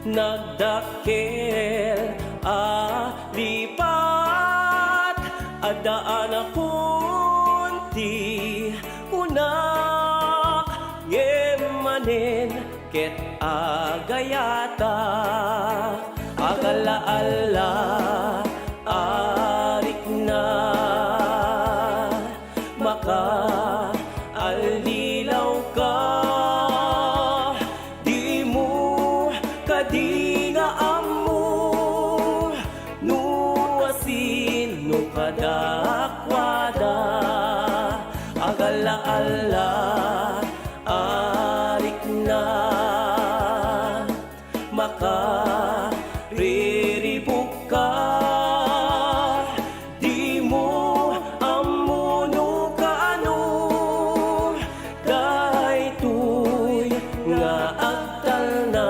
nagdakkel a lipat, adda anakon ti kunak, ngem manen ket agayatak. Agalla-alla a rikna, makaallilawka, dimo kadi nga ammo no asino kadakuada. Agalla-alla a rikna, makariribukka, dimo ammo no kaano daytoy nga agtalna.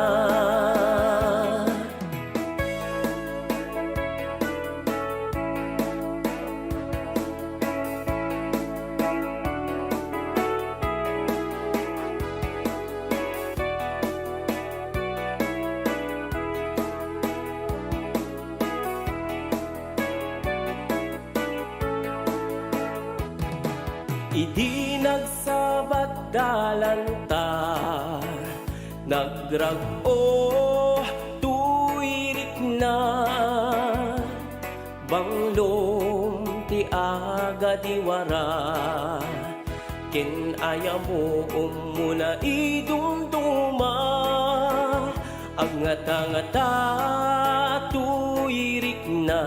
Idi nagsabat dalanta, nagrag-o ti rikna, banglom ti agadiwara, ken ayam-ayammo na idumduma, agngata-ngata ti rikna,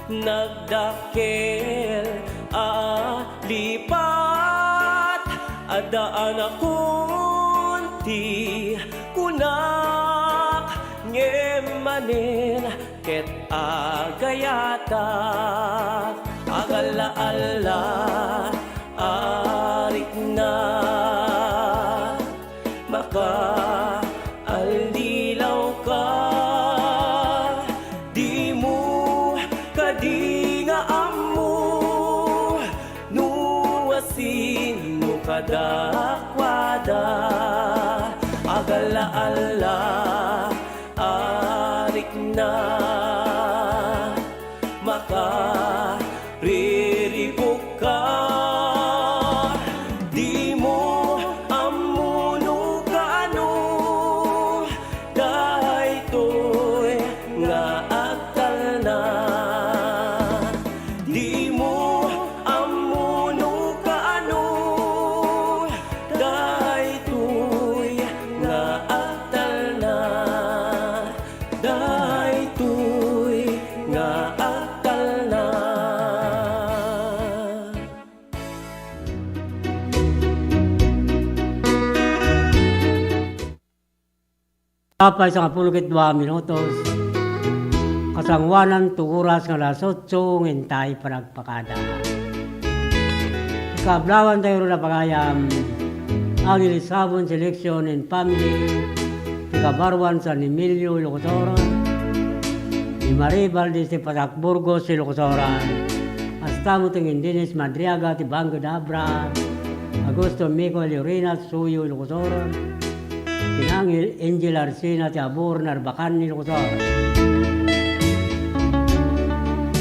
nagdakkel a Lipat, adda anakon ti kunak, ngem manen ket agayatak, agalla-alla, arikna. Makaaldilawka, dimo kadi nga ammo no asino kadakuada. Agalla-alla, arikna, makariribukka. Dimo ammo no kaano daytoy nga agtalna. Dimo ammo no kaano daytoy nga agtalna. Daytoy nga agtalna. Apay sangapulo ket dua minutos. Kasangoanan to oras nga alas otso nga intay panagpakada. Kaablawan tayo ron a pagayam, Angeles Sabon Selection and Family, ti kabaruan San Emilio, Ilocos Sur, ni Marie Valdez ti Pasak Burgos, Ilocos Sur, hasta mo ti Dennis Madriaga ti Banco de Abra, Augusto Mico Llorena, Suyo, Ilocos Sur, Kinangil Angel Arsina ti Abor, Narbacan, Ilocos Sur.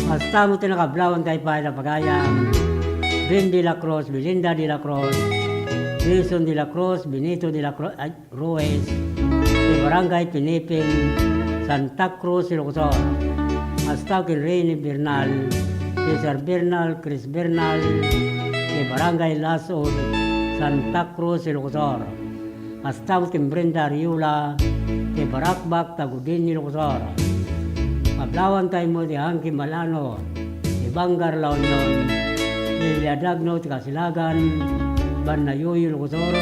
Hasta mo ti nakaablawan tayo pay a pagayam, Ben de la Cruz, Belinda de la Cruz, Wilson de la Cruz, Benito de la Cruz, ay, Ruiz, ti Barangay Pinipin, Santa Cruz, Ilocos Sur. Hasta ken Rene Bernal, Cesar Bernal, Chris Bernal, ti Barangay Lasol, Santa Cruz, Ilocos Sur. Hasta met ken Brenda Ariola, ti Baracbac, Tagudin, Ilocos Sur. Kaablawan tayo met ti Angki Malano, ti Bangar, La Union, Lilia Dagno, ti Kasilagan, Banna Yoyo, Ilocos Sur,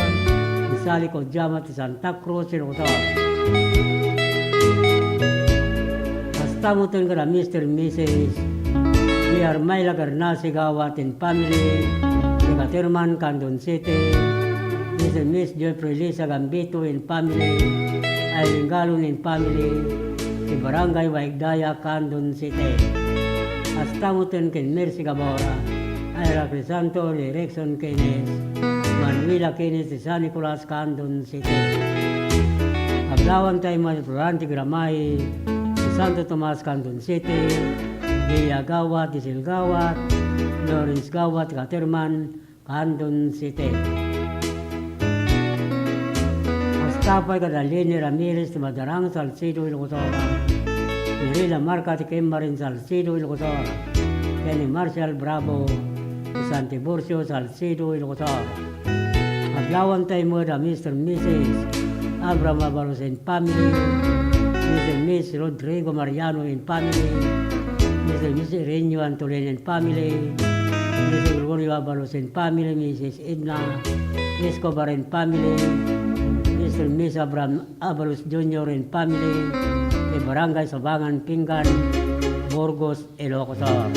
ni Sally Codiama, ti Santa Cruz, Ilocos Sur. Hasta met ken kada Mister Missus Villarmaila Garnasi Gawat and family, ti Caterman, Candon City, Mister Miss Jeffrey Lisa Gambito and family, Aileen Galon and family, ti Barangay Waigdaya, Candon City. Hasta met ken Mercy Gabora, Ira Crisanto, Lirexon Keynes, Manuela Keynes, ti San Nicolas, Candon City. Kaablawan tayo met Florante Gramay, ti Santo Tomas, Candon City, Delia Gawat, Giselle Gawat, Lawrence Gawat, Caterman, Candon City. Hasta pay kada Leni Ramirez ti Madarang, Salcedo, Ilocos Sur, Mirela Marca ti Kemmarin, Salcedo, Ilocos Sur, ken ni Marshall Bravo ti San Tiburcio, Salcedo, Ilocos Sur. Kaablawan tayo met a Mister Missus Abraham Abalos and family, Mister Miss Rodrigo Mariano and family, Mister Miss Irenio Antolin and family, Mister Gregorio Abalos and family, Missus Edna Escobar and family, Mister Miss Abraham Abalos Junior and family, ti Barangay Sabangan, Pinggan, Burgos, Ilocos Sur.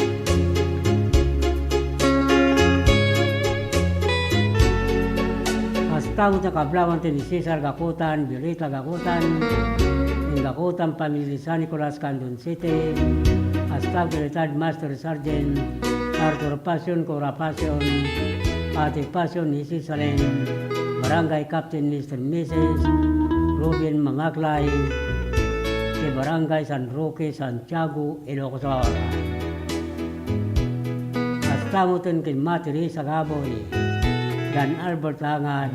Hasta met a kaablawan ti ni Cesar Gakutan, Violeta Gakutan, and Gakutan family, San Nicolas, Candon City. Hasta ti retired Master Sergeant Arthur Pasion, Cora Pasion, Ate Pasion, Missus Salen, Barangay Captain, Mister Missus Ruben Mamaklay, ti Barangay San Roque, Santiago, Ilocos Sur. Hasta met ken Ma Teresa Gaboy, Dan Albert Angad,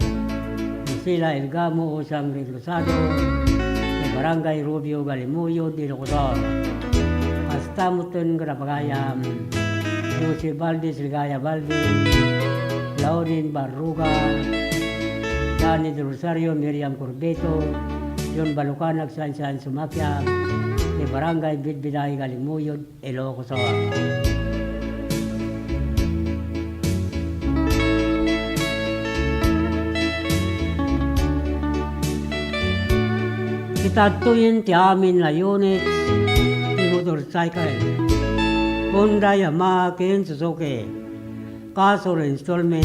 Lucila Elgamo, Usang Rosado, ti Barangay Rubio, Galimuyod, Ilocos Sur. Hasta met ken kada pagayam, Jose Valdez, Ligaya Valdez, Laudin Barruga, Danny Del Rosario, Miriam Corbeto, John Balucanag, San San Sumakiag, ti Barangay Bidbiday, Galimuyod, Ilocos Sur. Tadtoyen ti amin a units ti motorcycle, Honda, Yamaha, ken Suzuki. Kaso no installment,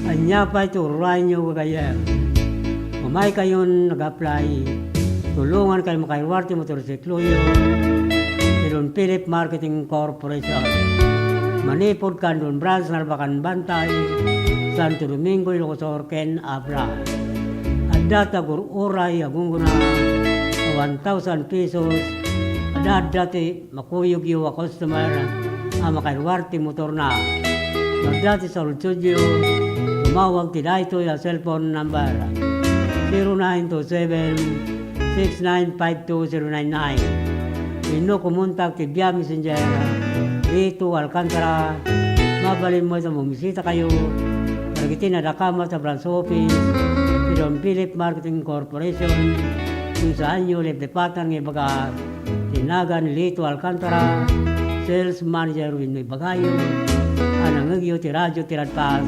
ania pay ti ururayenyo, gagayyem? Umaykayon nag-apply. Tulongankayo makairuar ti motorsikloyo ti Don Philip Marketing Corporation. Manipud Candon Branch, Narbacan Bantay, Santo Domingo, Ilocos Sur, ken Abra. Adda ti agur-uray a gunggona a one thousand pesos. Adda, adda ti makuyogyo a customer a makairuar ti motorna. No adda ti saludsodyo, tumawag ti daytoy a cellphone number, zero nine two seven, six nine five two zero nine nine. Wenno kumontak ti via messenger, Lito Alcantara. Mabalin met a bumisitakayo kadagiti nadakamat a branch office ti Don Philip Marketing Corporation, ken saanyo leplipatan nga ibaga ti nagan Lito Alcantara, sales manager, wenno ibagayo a nangngegyo ti radio ti Radpas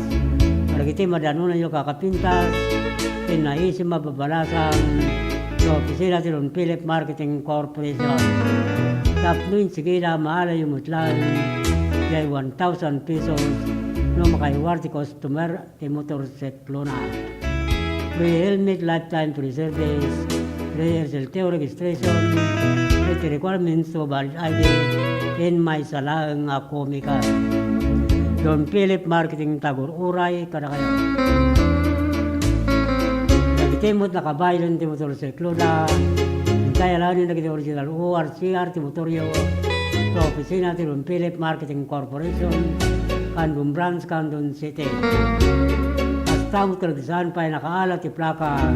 kadagiti madanonanyo a kakapintas ken naisim a babalasan ti opisina ti Don Philip Marketing Corporation. Tapno insigida, maalayo met laeng diay one thousand pesos no makairuar ti customer ti motorsiklona. Free helmet lifetime free service, free L T O registration, iti requirements to valid I D, ken maysa laeng a comic card. Don Philip Marketing, tagur-uray kadakayo. Dagiti met nakabaylen ti motorsikloda, inkay alaenen dagiti original O R C R ti motoryo, ta opisina ti Don Philip Marketing Corporation, Candon Branch, Candon City. Kasta met kadagiti saan pay nakaala ti plaka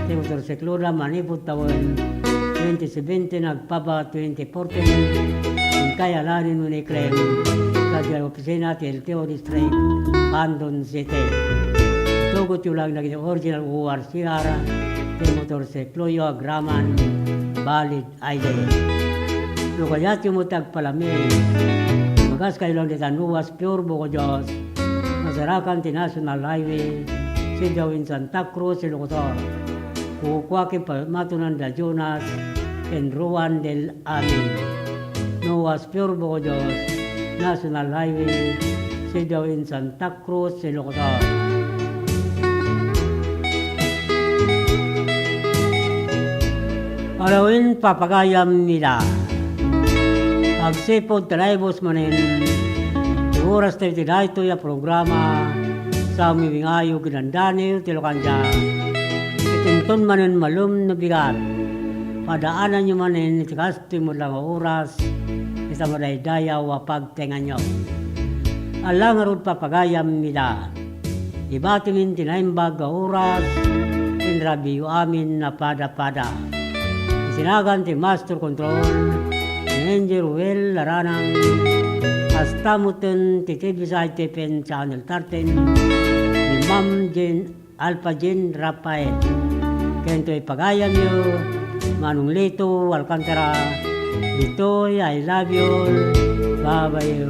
ti motorsikloda manipud tawen twenty seventeen agpabat twenty fourteen, inkay alaenen wenno i-claim sadiay opisina ti L T O District, Candon City. Itugotyo laeng dagiti original O R C R ti motorsikloyo agraman valid I D. No kayatyo met ti agpalami, imbagaskayo laeng dita Noah's Pure Buko Juice, nasarakan ti National Highway, sadiay Santa Cruz, Ilocos Sur. Kukua ken pamatunan da Jonas ken Ruan del Amin. Noah's Pure Buko Juice, National Highway, sadiay Santa Cruz, Ilocos Sur. Alawen, papagayam ida. Agsipud ta naibus manen ti oras tayo iti daytoy a programa, sa umiwingayo ginandani ti Lokandia. Itinton manen malum no bigat. Padaananyo manen iti kas Ti mula nga oras, ita madaydayaw a pagtenganyo. Ala ngarud, papagayam ida. Ibatimin ti naimbag nga oras, ken rabiyo amin a pada-pada. Iti nagan ti Master Control, ni Engineer Ruel Laranang, kasta metten ti T V side T P N Channel thirteen, ni Ma'am Jane Alpha Jean Rafael. Ken toy pagayamyo, Manong Lito Alcantara, ditoy, I love you all. Bye-bye.